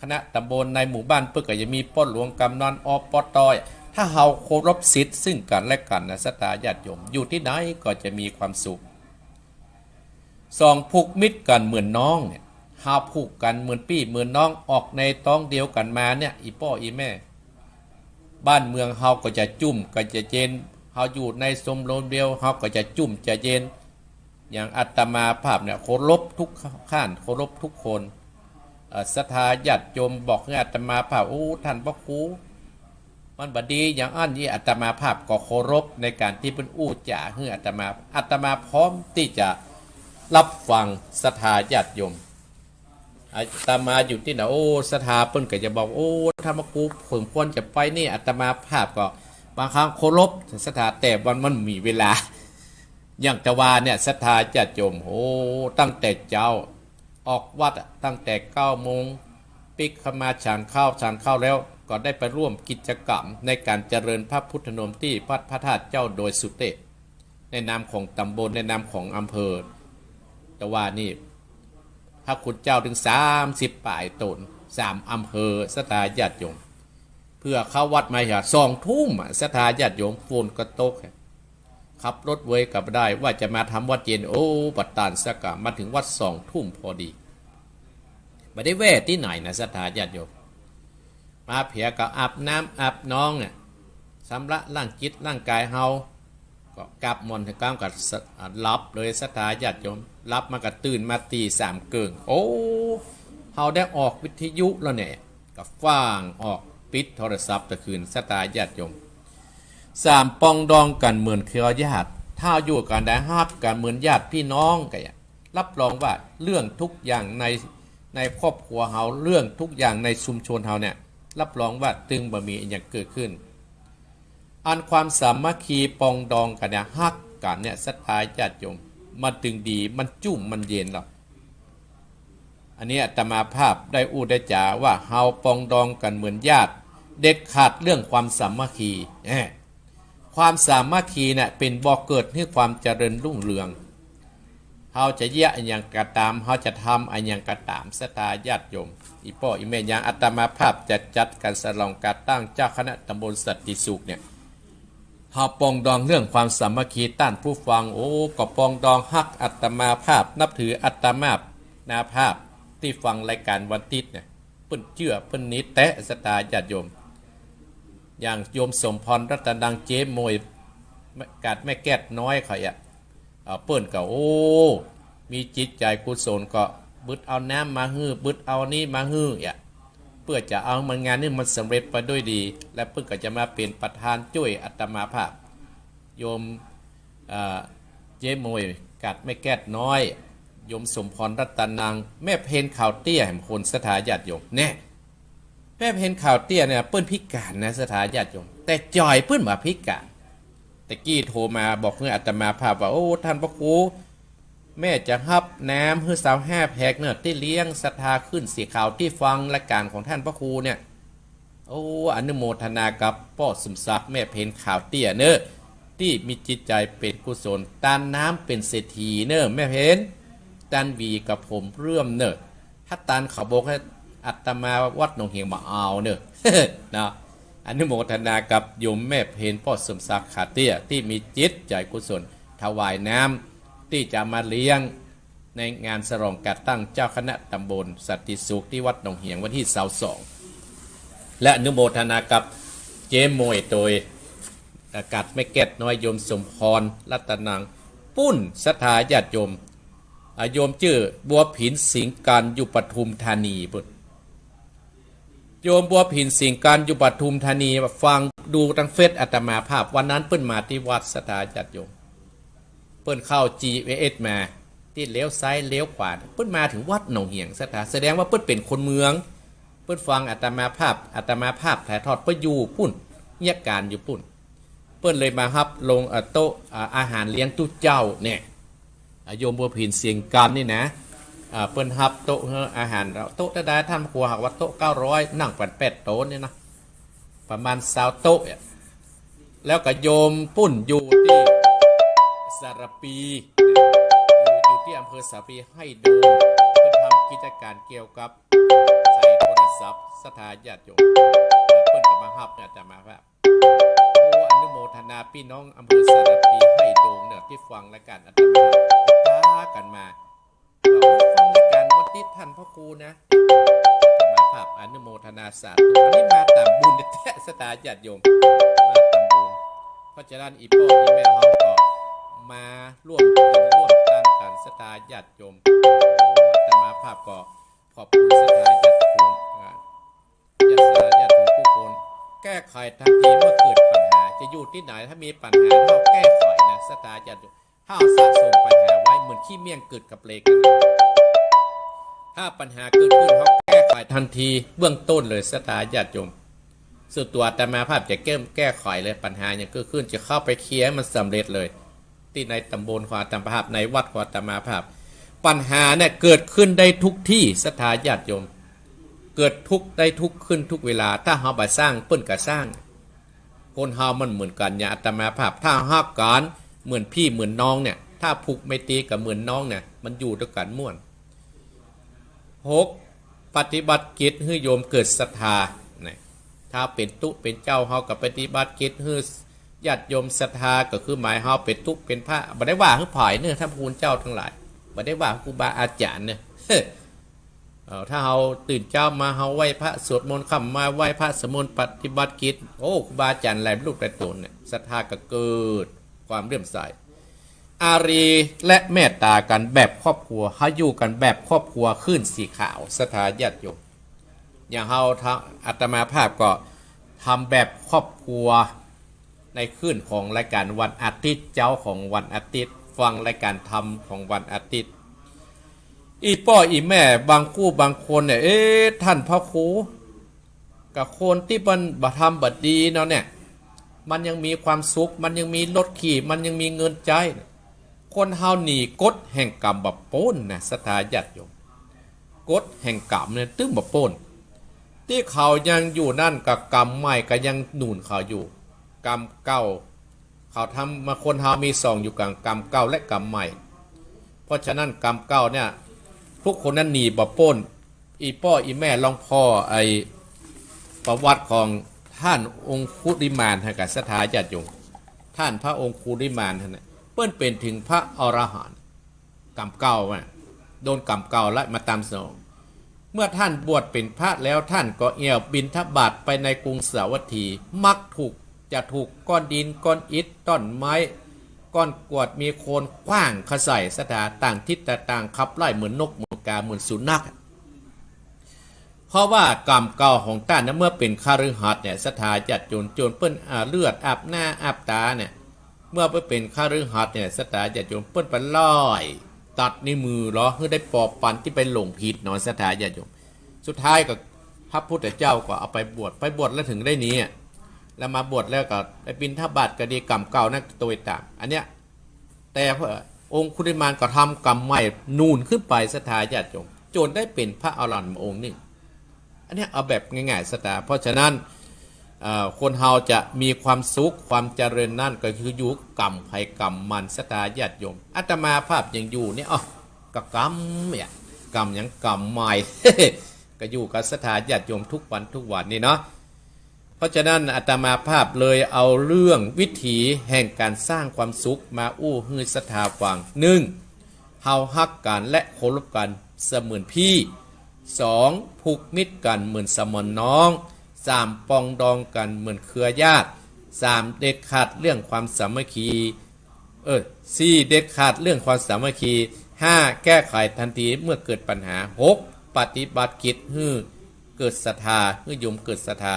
คณะต๋ำบล ในหมู่บ้านเปิ้นก็จะมีป้อหลวง กำนัน อปต. ถ้าเฮาเคารพสิทธิ์ซึ่งกั๋นและกั๋นนะ ศรัทธาญาติโยม อยู่ตี้ไหนก็จะมีความสุข สอง ผูกมิตรกั๋นเหมือนน้องเนี่ย เฮาผูกกั๋นเหมือนปี้เหมือนน้อง ออกในต๊องเดียวกั๋นมาเนี่ย อี่ป้ออี่แม่ บ้านเมืองเฮาก็จะจุ่มก็จะเย็น เฮาอยู่ในชมรมเดียว เฮาก็จะจุ่มจะเย็น อย่างอาตมาภาพเนี่ยเคารพทุกข้าน เคารพทุกคน เอ่อ ศรัทธาญาติโยมบอกหื้ออาตมาภาพ โอ้ ต้านพระครู มันบ่ดีอย่างอั้น อี่อาตมาภาพก็เคารพในก๋านตี้เปิ้นอู้จ๋าหื้ออาตมา อาตมาพร้อมตี้จะรับฟัง ศรัทธาญาติโยม อาตมาอยู่ตี้ไหน โอ้ ศรัทธาเปิ้นก็จะบอก โอ้ ต้านพระครูสมควรจะไปนี่ อาตมาภาพก็บางครั้งเคารพศรัทธา แต่วันมันมีเวลา อย่างตะวาเนี่ย ศรัทธาญาติโยม โอ้ ตั้งแต่เจ๊า ออกวัดอะ ตั้งแต่เก้าโมง ปิ๊กเข้ามาฉันข้าว ฉันข้าวแล้วก็ได้ไปร่วมกิจกรรมในก๋านเจริญพระพุทธมนต์ตี้วัดพระธาตุเจ้าดอยสุเตศ ในนามของต๋ำบล ในนามของอำเภอ ตะวานี่ พระคุณเจ้าเถิงสามสิบป๋ายต๋น สามอำเภอ ศรัทธาญาติโยม เปื้อเข้าวัดมาหาสองทุ่มอะ ศรัทธาญาติโยม ฝนก็ตก ขับรถเวยก็บ่ได้ ว่าจะมาทำวัดเย็น โอ้ บ่ตานสักกะ มาเถิงวัดสองทุ่มพอดี บ่ได้แวะตี้ไหนนะ ศรัทธาญาติโยม มาเผียก็อาบน้ำอาบนองอะ ชำระล้างจิตล้างก๋ายเฮา ก็กลับม่อนเถิงก้าวก็สะ อ่า หลับเลย ศรัทธาญาติโยม หลับมาก็ตื่นมาตีสามเกิ่ง โอ้ เฮาได้ออกวิทยุแล้วเนี่ย ก็ฟ้างออก ปิดโทรศัพท์ตะคืน ศรัทธาญาติโยม สาม ปรองดองกั๋นเหมือนเครือญาติ ถ้าอยู่กั๋นได้ฮักกั๋นเหมือนญาติพี่น้องก็ รับรองว่าเรื่องทุกอย่างใน ในครอบครัวเฮา เรื่องทุกอย่างในชุมชนเฮาเนี่ย รับรองว่าตึงบ่มีอะหยังเกิดขึ้น อันความสามัคคีปรองดองกั๋นเนี่ย ฮักกั๋นเนี่ย ศรัทธาญาติโยม มันตึงดี มันจุ่ม มันเย็นหรอก อันนี้อาตมาภาพได้อู้ได้จ๋าว่าเฮาปรองดองกั๋นเหมือนญาติ เด็ดขาดเรื่องความสามัคคี แหม ความสามัคคีเนี่ยเป๋นบ่อเกิดหื้อความเจริญรุ่งเรือง เฮาจะเยียะอะหยังก็ต๋าม เฮาจะทำอะหยังก็ต๋าม ศรัทธาญาติโยม อี่ป้ออี่แม่ อย่างอาตมาภาพจะจัดก๋านฉลองก๋านตั้งเจ้าคณะตำบลสันติสุขเนี่ย เฮาปรองดองเรื่องความสามัคคี ต้านผู้ฟัง โอ้ ก็ปรองดองฮักอาตมาภาพ นับถืออาตมาภาพ ตี้ฟังรายก๋านวันอาทิตย์เนี่ย เปิ้นเจื้อเปิ้นนิดแต๊ ศรัทธาญาติโยม อย่างโยมสมพรรัตนัง เจ๊หมวย กาดแม่แก้ดน้อยเขาอะ เอ่อ เปิ้นก็ โอ้ มีจิตใจ๋กุศล ก็บึดเอาน้ำมาหื้อ บึดเอานี้มาหื้ออะ เปื้อจะเอามันงานนี้มันสำเร็จไปด้วยดี และเปิ้นก็จะมาเป๋นประธานจ้วยอาตมาภาพ โยม เอ่อ เจ๊หมวย กาดแม่แก้ดน้อย โยมสมพรรัตนัง แม่เพ็ญขาวเตี้ย แหมคนศรัทธาญาติโยม แน่ แม่เพ็ญขาวเตี้ยเนี่ย เปิ้นพิก๋านนะ ศรัทธาญาติโยม แต่ใจ๋เปิ้นบ่พิก๋าน แต่กี้โทรมาบอกหื้ออาตมาภาพว่า โอ้ ต้านพระครู แม่จะฮับน้ำหื้อซาวห้าแพ็คเน่อ ตี้เลี้ยงศรัทธาขึ้นสีขาวตี้ฟังรายก๋านของต้านพระครูเนี่ย โอ้ อนุโมทนากับป้อสมศักดิ์ แม่เพ็ญขาวเตี้ยเน่อ ตี้มีจิตใจ๋เป๋นกุศล ตานน้ำเป๋นเศรษฐีเน่อ แม่เพ็ญ ตานหวีกับผมเรื่อมเน่อ ถ้าตานเขาบอกหื้ออาตมาวัดหนองเหียงบ่เอาเน่อ เนาะ อนุโมทนากับโยมแม่เพ็ญ ป้อสมศักดิ์ ขาวเตี้ย ตี้มีจิตใจ๋กุศล ถวายน้ำ ตี้จะมาเลี้ยงในงานฉลองก๋านตั้งเจ้าคณะตำบลสันติสุขตี้วัดหนองเหียงวันตี้ซาวสอง และอนุโมทนากับเจ๊หมวยโตย กาดแม่แก้ดน้อย โยมสมพรรัตนัง ปุ้น ศรัทธาญาติโยม อ่า โยมจื้อบัวผินสิงห์กัน อยู่ปทุมธานีปุ้น โยมบัวผินสิงห์กัน อยู่ปทุมธานี ฟังดูตางเฟซอาตมาภาพ วันนั้นเปิ้นมาตี้วัด ศรัทธาญาติโยม เปิ้นเข้าจีพีเอสมา ตี้เลี้ยวซ้ายเลี้ยวขวา เปิ้นมาเถิงวัดหนองเหียง ศรัทธา แสดงว่าเปิ้นเป๋นคนเมือง เปิ้นฟังอาตมาภาพ อาตมาภาพถ่ายทอด เปิ้นอยู่ปุ้น เยียะก๋านอยู่ปุ้น เปิ้นเลยมาฮับลง เอ่อ โต๊ะ อ่า อาหารเลี้ยงตุ๊เจ้าเนี่ย อ่า โยมบัวผินสิงห์กันนี่นะ อ่า เปิ้นฮับโต๊ะ เอ่อ อาหาร โต๊ะเต้าใด ต้านครัวหากว่าโต๊ะเก้าร้อย นั่งปันแปดโต๊ะเนี่ยนะ ประมาณซาวโต๊ะอะ แล้วก็โยมปุ้นอยู่ตี้สารภี อยู่ อยู่ตี้อำเภอสารภี ไฮ่โดง เปิ้นทำกิจก๋านเกี่ยวกับสายโทรศัพท์ ศรัทธาญาติโยม เปิ้นก็มาฮับอาตมาภาพ โอ้ อนุโมทนาปี้น้องอำเภอสารภี ไฮ่โดงเน่อ ตี้ฟังรายก๋านอาตมาภาพ พากั๋นมา ว่า โอ้ ฟังรายก๋านวันอาทิตย์ต้านพระครูนะ อาตมาภาพอนุโมทนาสาธุ อันนี้มาต๋ามบุญแต๊ ศรัทธาญาติโยม มาต๋ามบุญ เพราะฉะนั้นอี่ป้ออี่แม่เฮาก็มาร่วมกิ๋นร่วมตานกั๋น ศรัทธาญาติโยม อาตมาภาพก็ขอบคุณศรัทธาญาติโยม อ่า ญาติสาญาติโยมทุกคน แก้ไขทันทีเมื่อเกิดปัญหา จะอยู่ตี้ไหน ถ้ามีปัญหาเฮาแก้ไขนะ ศรัทธาญาติโยม ถ้าเฮาสะสมปัญหาไว้เหมือนขี้เมี่ยงเกิดกับเหล็ก ถ้าปัญหาเกิดขึ้นเฮาแก้ไขทันทีเบื้องต้นเลย ศรัทธาญาติโยม ส่วนตั๋วอาตมาภาพจะแก้ แก้ไขเลย ปัญหาหยังเกิดขึ้นจะเข้าไปเคลียร์ให้มันสำเร็จเลย ตี้ในต๋ำบลของอาตมาภาพ ในวัดของอาตมาภาพ ปัญหาเนี่ยเกิดขึ้นได้ทุกตี้ ศรัทธาญาติโยม เกิดทุกข์ได้ทุกข์ขึ้นทุกเวลา ถ้าเฮาบ่สร้าง เปิ้นก็สร้าง คนเฮามันเหมือนกั๋น อย่างอาตมาภาพ ถ้าฮักกั๋นเหมือนปี้เหมือนน้องเนี่ย ถ้าผูกไมตรีกับเหมือนน้องเนี่ย มันอยู่ตวยกั๋นม่วน หก ปฏิบัติกิจหื้อโยมเกิดศรัทธา เนี่ย ถ้าเป๋นตุ๊เป๋นเจ้าเฮาก็ปฏิบัติกิจหื้อญาติโยมศรัทธา ก็คือหมายเฮาเป๋นตุ๊เป๋นพระ บ่ได้ว่าหื้อผายเน่อ ต้านพระคุณเจ้าตังหลาย บ่ได้ว่าครูบาอาจ๋ารย์เน่อ เอ่อ ถ้าเฮาตื่นเจ๊ามาเฮาไหว้พระสวดมนต์ ค่ำมาไหว้พระสวดมนต์ปฏิบัติกิจ โอ้ ครูบาอาจ๋ารย์หลายรูปหลายต๋นเนี่ย ศรัทธาก็เกิดความเลื่อมใส อารีย์และเมตต๋ากั๋นแบบครอบครัว เฮาอยู่กั๋นแบบครอบครัวคลื่นสีขาว ศรัทธาญาติโยม อย่างเฮาทำ อาตมาภาพก็ทำแบบครอบครัว ในคลื่นของรายก๋านวันอาทิตย์ เจ๊าของวันอาทิตย์ ฟังรายก๋านธรรมของวันอาทิตย์ อี่ป้ออี่แม่บางคู่บางคนเนี่ย เอ๊ะ ต้านพระครู กับคนตี้มันบ่ทำบ่ดีเนาะเนี่ย มันยังมีความสุข มันยังมีรถขี่ มันยังมีเงินใจ๊ คนเฮาหนีกฎแห่งกรรมบ่ป๊นนะ ศรัทธาญาติโยม กฎแห่งกรรมเนี่ยตึงบ่ป๊น ตี้เขายังอยู่นั้นก็กรรมใหม่ก็ยังหนุนเขาอยู่ กรรมเก่า เขาทำมา คนเฮามีสองอยู่กั๋น กรรมเก่าและกรรมใหม่ เพราะฉะนั้นกรรมเก่าเนี่ย ทุกคนนั้นหนีบ่ป๊น อี่ป้ออี่แม่ลองผ่อไอ้ประวัติของต้านองคุลิมานหั้นก่อ ศรัทธาญาติโยม ต้านพระองคุลิมานหั้นน่ะ เปิ้นเป๋นเถิงพระอรหันต์ กรรมเก่าอะ โดนกรรมเก่าไล่มาต๋ามสนอง เมื่อต้านบวชเป๋นพระแล้ว ต้านก็เอี่ยวบิณฑบาตไปในกรุงสาวัตถี มักถูก จะถูกก้อนดิน ก้อนอิฐ ต้นไม้ ก้อนกรวด มีคนขว้างเข้าใส่ ศรัทธา ต่างทิศต่างๆ ขับไล่เหมือนนก เหมือนกา เหมือนสุนัข เพราะว่ากรรมเก่าของต้านนะ เมื่อเป๋นคฤหัสถ์เนี่ย ศรัทธาญาติโยม โจรเปิ้น อ่า เลือดอาบหน้าอาบต๋าเนี่ย เมื่อไปเป๋นคฤหัสถ์เนี่ย ศรัทธาญาติโยม เปิ้นไปไล่ตัดนิ้วมือลอ หื้อได้ปอปันตี้ไปหลงผิดเนาะ ศรัทธาญาติโยม สุดท้ายก็พระพุทธเจ้าก็เอาไปบวช ไปบวชแล้วเถิงได้หนีอะ แล้วมาบวชแล้วก็ไปบิณฑบาตก็ดี กรรมเก่านั้นตวยต๋าม อันเนี้ย แต่องคุลิมานก็ทำกรรมใหม่นูนขึ้นไป ศรัทธาญาติโยม จนได้เป๋นพระอรหันต์มาองค์นึ่ง อันเนี้ยเอาแบบง่ายๆ ศรัทธา เพราะฉะนั้น เอ่อ คนเฮาจะมีความสุขความเจริญนั้นก็คืออยู่กรรมใผกรรมมัน ศรัทธาญาติโยม อาตมาภาพยังอยู่เนี่ย อ้อ ก็กรรมเนี่ย กรรมหยัง กรรมใหม่ ก็อยู่กับศรัทธาญาติโยมทุกวันทุกวันนี่เนาะ เพราะฉะนั้นอาตมาภาพเลยเอาเรื่องวิธีแห่งการสร้างความสุขมาอู้หื้อศรัทธาฟัง นึ่ง เฮาฮักกั๋นและเคารพกั๋นเสมือนปี้ สอง ผูกมิตรกั๋นเหมือนสมานน้อง สาม ปรองดองกั๋นเหมือนเครือญาติ สาม เด็ดขาดเรื่องความสามัคคี เออ สี่ เด็ดขาดเรื่องความสามัคคี ห้า แก้ไขทันทีเมื่อเกิดปัญหา หก ปฏิบัติกิจหื้อเกิดศรัทธา หื้อโยมเกิดศรัทธา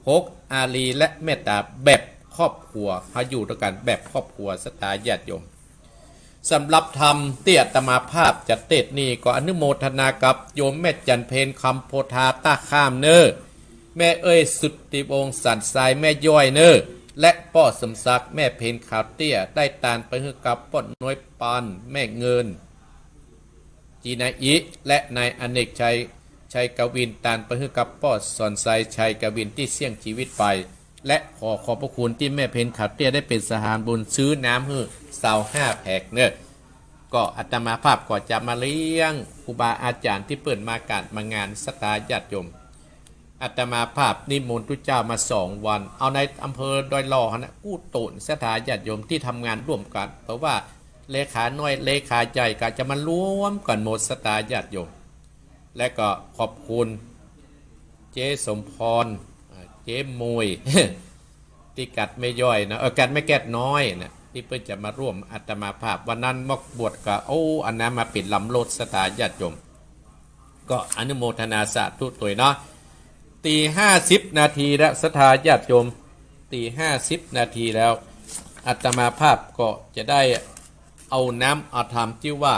หก อารีย์และเมตต๋าแบบครอบครัว เฮาอยู่ตวยกั๋นแบบครอบครัว ศรัทธาญาติโยม สำหรับธรรมตี้อาตมาภาพจะเตสน์นี่ก็อนุโมทนากับโยมแม่จันเพ็ญ คำโพธา ต้าข้ามเน่อ แม่เอ้ย สุทธิวงศ์ สันทราย แม่ย้อยเน่อ และป้อสมศักดิ์ แม่เพ็ญ ขาวเตี้ย ได้ตานไปหื้อกับป้อน้อยปาน แม่เงิน จีนาอิ และนายอเนกชัย ชัยกวิน ตานไปหื้อกับป้อสอนชัย ชัยกวิน ตี้เสี้ยงจีวิตไป และขอขอบพระคุณตี้แม่เพ็ญ ขาวเตี้ย ได้เป๋นสะพานบุญซื้อน้ำหื้อซาวห้าแพ็คเน่อ ก็อาตมาภาพก็จะมาเลี้ยงครูบาอาจ๋ารย์ตี้เปิ้นมาก๋านมางาน ศรัทธาญาติโยม อาตมาภาพนิมนต์ตุ๊เจ้ามาสองวัน เอาในอำเภอดอยหล่อหั้นน่ะ กู้โตน ศรัทธาญาติโยมตี้ทำงานร่วมกั๋น เพราะว่าเลขาน้อยเลขาใหญ่ก็จะมารวมกั๋นหมด ศรัทธาญาติโยม และก็ขอบคุณเจ๊สมพร อ่า เจ๊มวย ตี้กัดแม่ย้อยนะ เออ กัดแม่แก้ดน้อยนะ ตี้เปิ้นจะมาร่วมอาตมาภาพ วันนั้นมอกบวชก็ โอ้ อันนั้นมาเป๋นลำรถ ศรัทธาญาติโยม ก็อนุโมทนาสาธุตวยเนาะ ตีห้าสิบนาทีแล้ว ศรัทธาญาติโยม ตีห้าสิบนาทีแล้ว อาตมาภาพก็จะได้เอาน้ำเอาธรรมตี้ว่า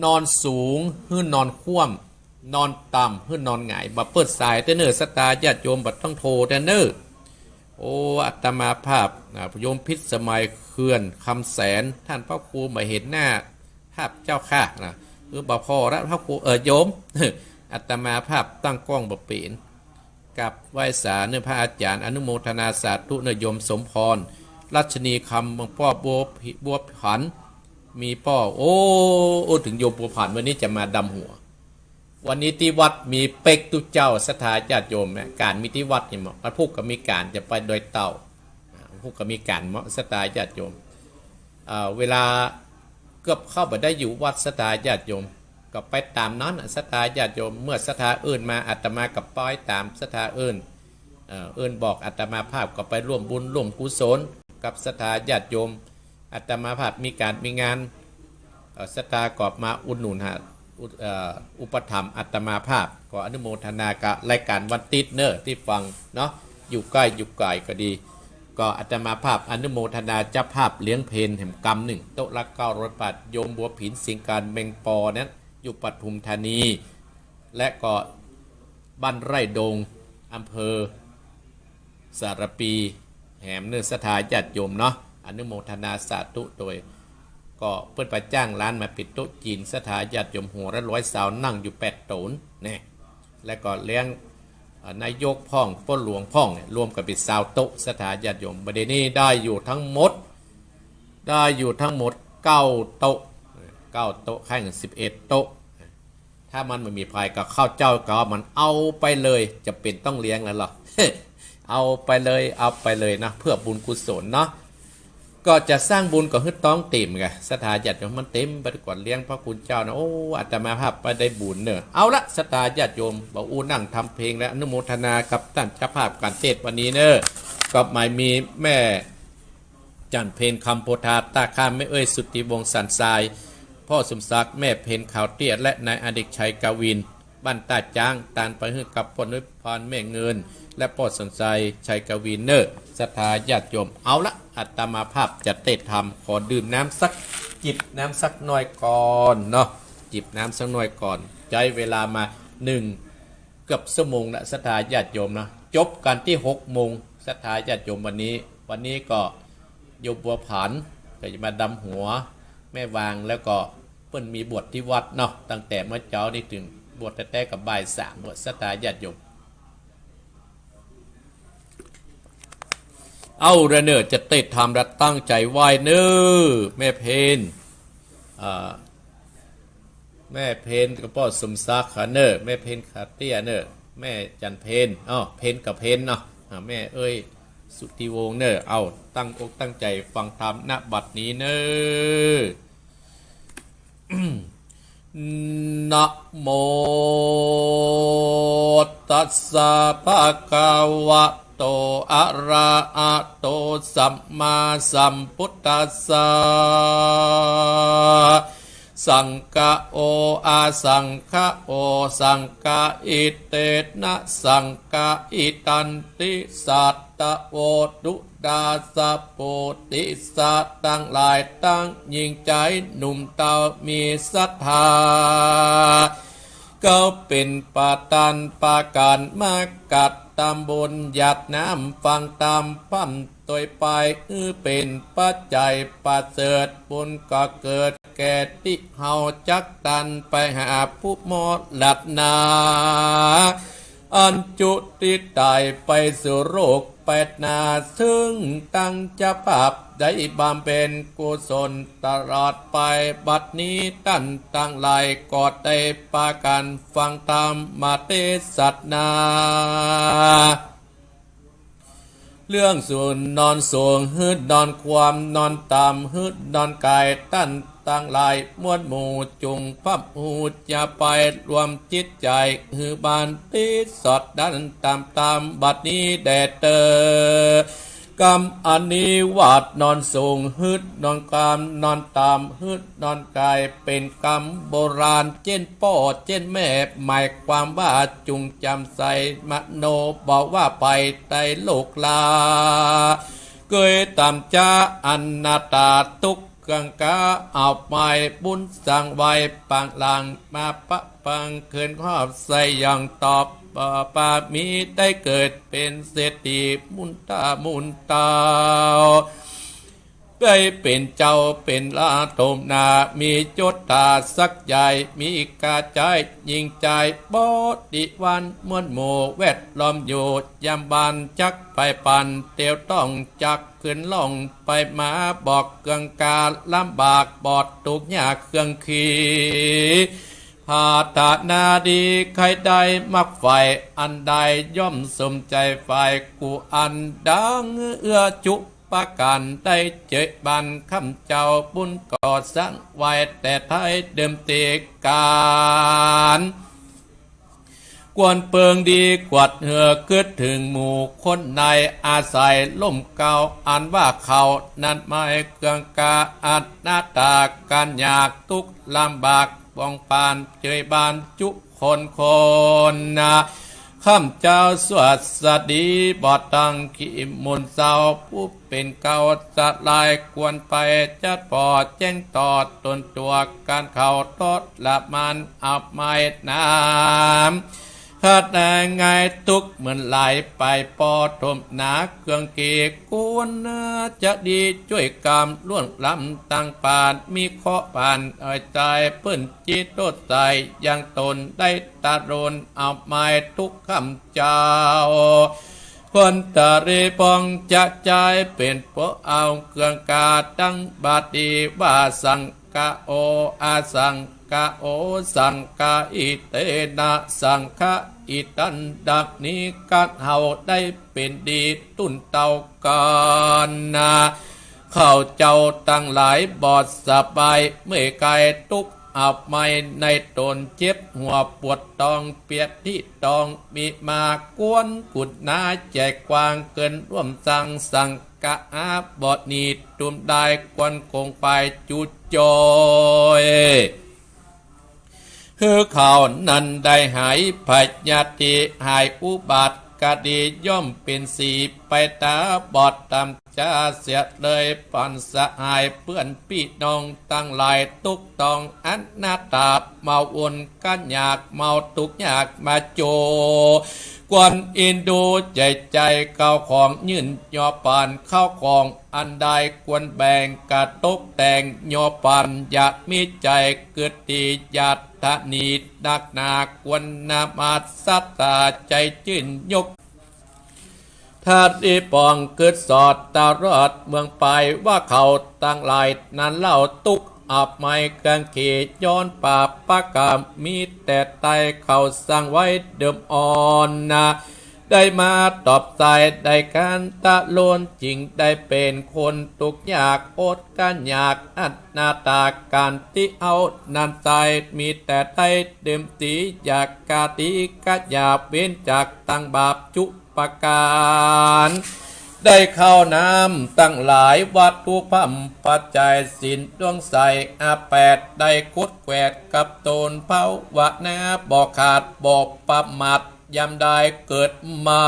นอนสูงหื้อนอนคว่ำ นอนต่ำหื้อนอนหงาย บ่เปิดสายเต๊อะเน่อ ศรัทธาญาติโยม บ่ต้องโทรเต๊อะเน่อ โอ้ อาตมาภาพ อ่า โยมพิสมัย เขื่อนคำแสน ต้านพระครูบ่เห็นหน้า ภาพเจ้าข้านะ คือบ่ผ่อแล้วพระครู เออ โยม อาตมาภาพตั้งกล้องบ่เป๋น กราบไหว้สาเน่อพระอาจ๋ารย์ อนุโมทนาสาธุเน่อโยมสมพร รัชนีคำ บางป้อบัวผิ- บัวผัน มีป้อ โอ้ โอ้ เถิงโยมบัวผัน วันนี้จะมาดำหัว วันนี้ตี้วัดมีเป๊กตุ๊เจ้า ศรัทธาญาติโยมนะ ก๋านมีตี้วัดนี่เมาะ วันพูกก็มีก๋านจะไปดอยเต่า อ่า วันพูกก็มีก๋านเมาะ ศรัทธาญาติโยม อ่า เวลาเกือบเข้าไปได้อยู่วัด ศรัทธาญาติโยม ก็ไปต๋ามนั้นน่ะ ศรัทธาญาติโยม เมื่อศรัทธาอื่นมา อาตมาก็ไปต๋ามศรัทธาอื่น เอ่อ อื่นบอกอาตมาภาพก็ไปร่วมบุญร่วมกุศลกับศรัทธาญาติโยม อาตมาภาพมีก๋านมีงาน เอ่อ ศรัทธาก็มาอุดหนุนหา อุ- เอ่อ อุปถัมภ์อาตมาภาพ ก็อนุโมทนากับรายก๋านวันติ๊ดเน่อตี้ฟังเนาะ อยู่ใก้อยู่ไก๋ก็ดี ก็อาตมาภาพอนุโมทนาเจ้าภาพเลี้ยงเพลแหมกำนึ่ง โต๊ะละเก้าร้อยบาท โยมบัวผิน สิงห์การ แมงปอนั้น อยู่ปทุมธานี และก็บ้านไร่ดง อำเภอ สารภี แหมเน่อ ศรัทธาญาติโยมเนาะ อนุโมทนาสาธุตวย ก็เปิ้นไปจ้างร้านมาปิดโต๊ะจีน ศรัทธาญาติโยม หัวละร้อยซาว นั่งอยู่แปดต๋นแน่ และก็เลี้ยง เอ่อ นายกพ่อง ป้อหลวงพ่องเนี่ย รวมกั๋นเป๋นซาวโต๊ะ ศรัทธาญาติโยม บ่าเดี่ยวนี้ได้อยู่ทั้งหมด ได้อยู่ทั้งหมดเก้าโต๊ะ เก้าโต๊ะ แข่งสิบเอ็ดโต๊ะ ถ้ามันบ่มีใผก็เข้าเจ้าก็เอามันเอาไปเลย จะเป๋นต้องเลี้ยงแล้วเหรอ เอาไปเลย เอาไปเลยนะ เพื่อบุญกุศลเนาะ ก็จะสร้างบุญก็หื้อต๊องเต๋มไง ศรัทธาญาติโยม มันเต๋มไปกว่าเลี้ยงพระคุณเจ้านะ โอ้ อาตมาภาพไปได้บุญเน่อ เอาละ ศรัทธาญาติโยม บ่อู้นั่งทำเพลงแล้ว อนุโมทนากับต้านเจ้าภาพก๋านเตสน์วันนี้เน่อ ก็หมายมีแม่ จันเพ็ญ คำโพธา ต้าข้าม แม่เอ้ย สุทธิวงศ์ สันทราย ป้อสมศักดิ์ แม่เพ็ญ ขาวเตี้ย และนายอเนกชัย กวิน บ้านต้าจ๊าง ตานไปหื้อกับป้อนุชพร แม่เงิน และป้อสนชัย ชัยกวินเน่อ ศรัทธาญาติโยม เอาละ อาตมาภาพจะเตสน์ธรรม ขอดื่มน้ำสัก จิบน้ำสักหน้อยก่อนเนาะ จิบน้ำสักหน้อยก่อน ใจ๊เวลามาหนึ่ง เกือบชั่วโมงละ ศรัทธาญาติโยมเนาะ จบกั๋นตี้หกโมง ศรัทธาญาติโยม วันนี้ วันนี้ก็โยมบัวผัน ก็จะมาดำหัวแม่วาง แล้วก็เปิ้นมีบวชตี้วัดเนาะ ตั้งแต่เมื่อเจ๊านี้เถิง บวชแต๊ๆ ก็บ่ายสาม ศรัทธาญาติโยม เอาละเน่อ จะเตสน์ธรรมละ ตั้งใจ๋ไหว้เน่อ แม่เพ็ญ อ่า แม่เพ็ญกับป้อสมศักดิ์เน่อ แม่เพ็ญ ขาวเตี้ยเน่อ แม่จันเพ็ญ อ้อ เพ็ญกับเพ็ญเนาะ อ่า แม่เอ้ย สุทธิวงศ์เน่อ เอา ตั้งอกตั้งใจ๋ฟังธรรม ณ บัดนี้เน่อ นะโม ตัสสะ ภะคะวะโต อะระหะโต สัมมาสัมพุทธัสสะ สังฆะโอ อะสังฆะโอ สังฆะ อิเตนะ สังฆะ อิ ตันติ สัตตะโว ตุดาสะ ปุริสะ ตังหลายตัง ญิงจายหนุ่มเต้า มีศรัทธา เก้าเป๋นประธาน ปากั๋นมากัดตำบุญ หยาดน้ำฟังธรรม พร่ำตวยไป หื้อเป๋นปัจจัยประเสริฐ บุญก็เกิดแก่ตี้เฮา จักตันไปหาผู้มรณา อันจุติต๋ายไปสู่โลกไปหน้า ซึ่งตังเจ้าภาพได้บำเพ็ญกุศลตลอดไป บัดนี้ต้านตังหลายก็ได้ปากั๋นฟังธรรมเตสนา เรื่องสูงนอนสูง หื้อนอนคว่ำนอนต่ำ หื้อนอนก๋าย ต้านตังหลายมวลหมู่ จุ่งพร่ำฮู้ อย่าไปรวมจิตใจ๋ หื้อบรรติสอดดั้นต๋ามธรรม บัดนี้แด่เต๊อ กำอันนี้ว่า นอนสูง หื้อนอนคว่ำนอนต่ำ หื้อนอนก๋าย เป๋นกำโบราณ เจ้นป้อเจ้นแม่ หมายความว่าจุ่งจ๋ำใจ๋ มโนบ่ว่าไป ไตรโลกลา เกยต๋ามจ๊า อนัตตา ทุกข์เกื้องก๊า เอาไปบุญสร้างไว้ ปางหลังมาปะปัง คืนฮอดใส่อย่างตอบ บ่ปามี ได้เกิดเป๋นเศรษฐี มุนตามุนเตา ได้เป๋นเจ้าเป๋นราชถมนา มียศถาศักดิ์ใหญ่ มีกระจายญิงจาย บริวารมวลหมู่ แวดล้อมอยู่ ยามบ่านจักไปปัน เตียวต้องจักขึ้นล่องไปมา บ่เกื้องก๊าลำบาก บ่ทุกข์ยากเคืองขี ปรารถนาดีใค่ได้มรรคใฝ่ อันใดย่อมสมใจ๋ใฝ่ กู้อันดังเอื้อจุประก๋าน ได้เจอบ้านข้าพเจ้า บุญก็สร้างไว้แต่ไท้เดิมเตียกาล ควรเปิงดีกวาดเหือ กึ๊ดเถิงหมู่คนใน อาศัยล่มเกล้า อันว่าเขานั้น หมายเกื้องก๊า อนัตตา ก๋านยากทุกข์ลำบาก ป้องปรานเจอบ้านจุคนคนนา ข้าพเจ้าสวัสดี บ่ต้องขี้หมุนเศร้า ผู้เป๋นเกล้าสลาย ควรไปจัดผ่อแจ้งต่อต๋นตั๋ว ก๋านเขาทรมาน อับอายหนาม ขนาดไงทุกข์เหมือนไหล ไปป้อถมหนาเกื้องเก ควรจะดีจ้วยกำล่วงล้ำตังปาน มีเคราะห์ปานเอ่ยใจ เปิ้นจิตโตใสอย่างต๋น ได้ตะโลนอับอายทุกข์ข้าพเจ้า ควรตะเรพองจะใจ๊เป๋นผู้เอาเกื้องก๊า ดังบัดนี้ว่าสัง กะโอ อสังกะโอ สังกะอิเตนะ สังกะอิ ตันดังนี้ กั๋นเฮาได้เป๋นดี ตุ๊นเต้ากั๋นนา ข้าเจ้าตังหลายบ่สบาย เมื่อยก๋ายตุ๊กข์อับไหม้ ในต๋นเจ็บหัวปวดต๊อง เปียดตี้ต๊อง มีมากวนกุดหนา ใจ๋กว้างเกิ๋นร่วมสัง สังกะอาบ่หนี ตุ้มดายกวนคงไปจุจอย หื้อข้านั้นได้หายพยาธิ หายอุบัติกดี ย่อมเป๋นสีไปต๋าบอดต๋ามจาเสียเลย ปันสหายเปื้อนปี้น้องตังหลาย ตุ๊กต้องอนาถา เมาอุ่นกั๋นอยาก เมาตุ๊กข์ยากมาโจ ควรเอ็นดูใจ๋ ใจ๋ข้าวของยื่นยอปัน ข้าวของอันใดควรแบ่งกะตกแต่งยอปัน อย่ามีใจ๋เกิดตี้อยากตระหนี่นักหนา ควรนมัสสาใจ๋จื้นยก ทาสตี้ปองกึ๊ดสอดตลอดเมืองไป ว่าเขาตังหลายนั้นเล่า ตุ๊กข์อับไหม้เคืองเขย้อนปาปะก๋รรม มีแต่ใต้เขาสั่งไว้เดิมอ่อนนา ได้มาตอบใส่ได้ก๋านตะโลน จึงได้เป๋นคนตุ๊กข์ยากอดก๋านอยาก อนาถา ก๋านตี้เอานั้นใส่ มีแต่ได้เดิมตี้อยากกะดีกะหยาบ เว้นจากตังบาปจุประก๋าน ได้ข้าวน้ำตังหลาย วัตถุพร่ำปัจจัย ศีลดวงใสอาแปด ได้ขดแขวดกับต๋นภาวนา บ่ขาดบ่ประมาท ยามได้เกิดมา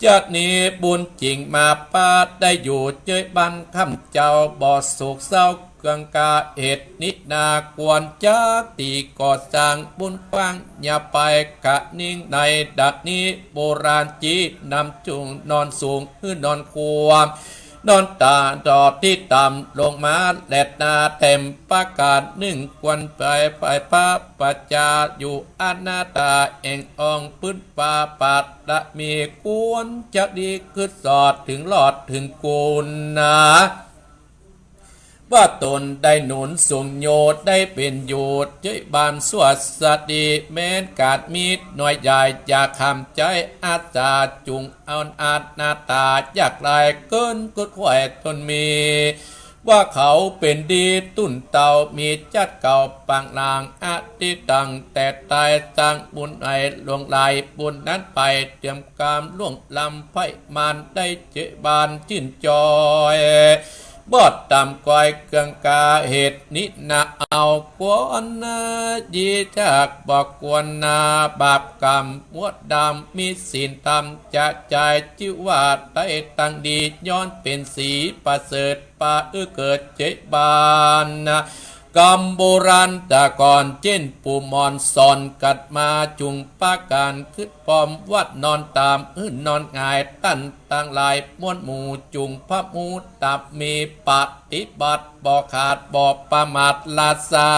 จักหนีบุญจิ่งมาป๊า ได้อยู่เจ๊ยบ้านค่ำเจ้า บ่โศกเศร้าเคืองกา เหตุนี้นาควรจักตี้ก่อสร้างบุญกว้าง อย่าไปกะนิ่งในดักนี้ โบราณจี้นำจุ่งนอนสูง หื้อนอนคว่ำ นอนต๋าดอดตี้ต่ำลงมา แลดนาแถมประก๋านนึ่ง ควรไปไหว้พระปัจจา อยู่อนาถาแอ่งอ่องปื๊นปา ปาดละมีควรจักดี กึ๊ดสอดเถิงรอดเถิงกุณนา ว่าต๋นได้หนุนสูงโยชน์ ได้เป๋นอยู่เจ๊ยบ้านสวัสดี แม้นก๋านมีน้อยใหญ่ อย่าขำใจ๊อาสา จุ่งเอาอนาถายากไร้ เกินกุดไขว่ต๋นมี ว่าเขาเป๋นดีตุ๊นเต้า มีจัดเก่าปางหลัง อดีตตั้งแต่ต๋าย สร้างบุญให้หลวงหลาย บุญนั้นไปเตรียมกำล่วงล้ำ ไพร่มารได้เจ๊ยบ้านจื้นจอย บอดต่ำก้อยเคืองกา เหตุนี้นาเอาควรนา ยี่จักบ่ควรนา บาปกรรมมวดดำ มีศีลธรรมจะจ่าย จื้อว่าได้ตังดี ย้อนเป๋นสีประเสริฐ ปาอื้อเกิดเจ๊ยบ้านนะ กำโบราณแต่ก่อน เจ้นปู่หมอนสอนกั๋นมา จุ่งปากั๋นกึ๊ดป้อม วัดนอนต๋าม หื้อนอนหงาย ต้านตังหลายมวลหมู่ จุ่งพะหมู่ตับมี ปฏิบัติบ่ขาดบ่ประมาทละสา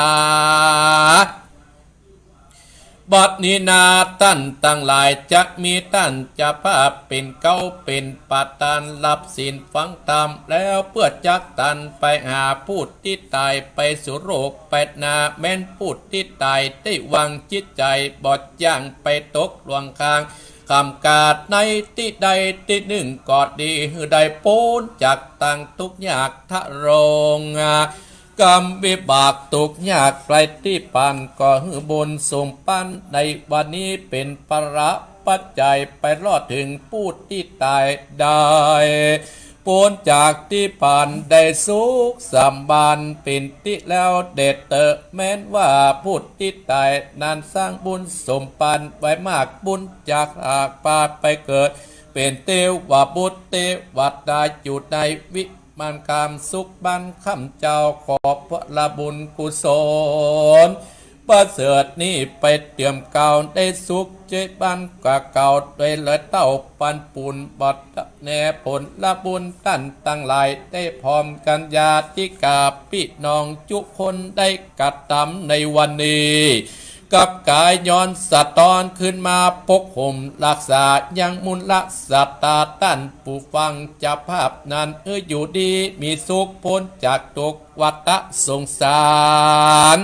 บัดนี้นาต้านตังหลาย จักมีต้านเจ้าภาพเป๋นเก๊าเป๋นประธาน รับศีลฟังธรรมแล้ว เปื้อจักตันไปหาผู้ตี้ต๋าย ไปสู่โลกไปนา แม้นผู้ตี้ต๋ายได้วางจิตใจ๋ บ่อย่างไปตกล่วงคาง คำกาดในตี้ใดตี้นึ่งก็ดี หื้อได้ป๊นจากตังตุ๊กข์ยากทะโลง กรรมวิบากตุ๊กข์ยากไร้ตี้ปาน ก็หื้อบุญสมปัน ในวันนี้เป๋นพละปัจจัย ไปรอดเถิงผู้ตี้ต๋ายได้ ป๊นจากตี้ปานได้สุขสำบาน เป๋นตี้แล้วเด็ดเตอะ แม้นว่าผู้ตี้ต๋ายนั้นสร้างบุญสมปันไว้มาก บุญจักหากปาไปเกิด เป๋นเตวบุตรเตวดา อยู่ในวิมานคามสุขบ้านค่ำเจ้า ขอผละบุญกุศลประเสริฐนี้ไปเติมเกล้า ได้สุขเจ๊ยบ้านกว่าเก่า โดยเลยเต้าปันปูน บัดแน่ผลบุญต้านตังหลาย ได้พร้อมกัญญาติกาปี้น้องจุคนได้กระตำในวันนี้ กับก๋ายย้อนสะท้อนขึ้นมาปกห่มรักษายังมูลศรัทธาต้านผู้ฟังเจ้าภาพนั้น หื้ออยู่ดีมีสุขป๊นจากตุ๊กข์วัฏสงสาร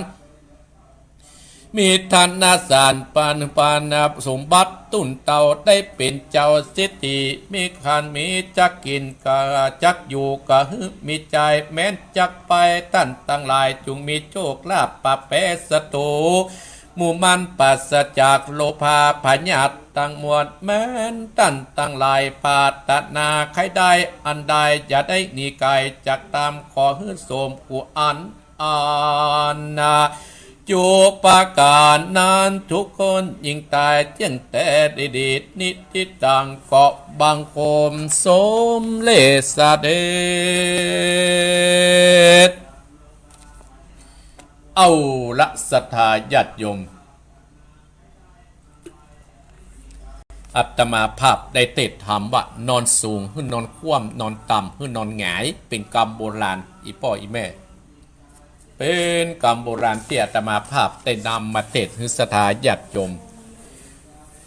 มีธนสารปันปันสมบัติตุ้นเต้าได้เป๋นเจ้าเศรษฐี มีขันธ์มีจักกิ๋นก็จักอยู่ ก็หื้อมีใจ๋แม้นจักไป ต้านตังหลายจุ่งมีโชคลาภปะแป๋ศัตรู หมู่มันปราศจากโลภะพยาธิตังมวล แม้นต้านตังหลายปรารถนาใค่ได้อันใด อย่าได้หนีไก๋จากต๋ามขอหื้อสมกู้อัน อันนาจุประก๋านนั้น ทุกคนยิ่งต๋ายเตี้ยงแต๊ดีดี นิจจิตังก็บังคมสมเร็จเสด็จ เอาละศรัทธาญาติโยม อาตมาภาพได้เตสน์ธรรมว่านอนสูงหื้อนอนคว่ำ นอนต่ำหื้อนอนหงาย เป๋นกำโบราณ อี่ป้ออี่แม่ เป๋นกำโบราณตี้อาตมาภาพได้นำมาเตสน์หื้อศรัทธาญาติโยม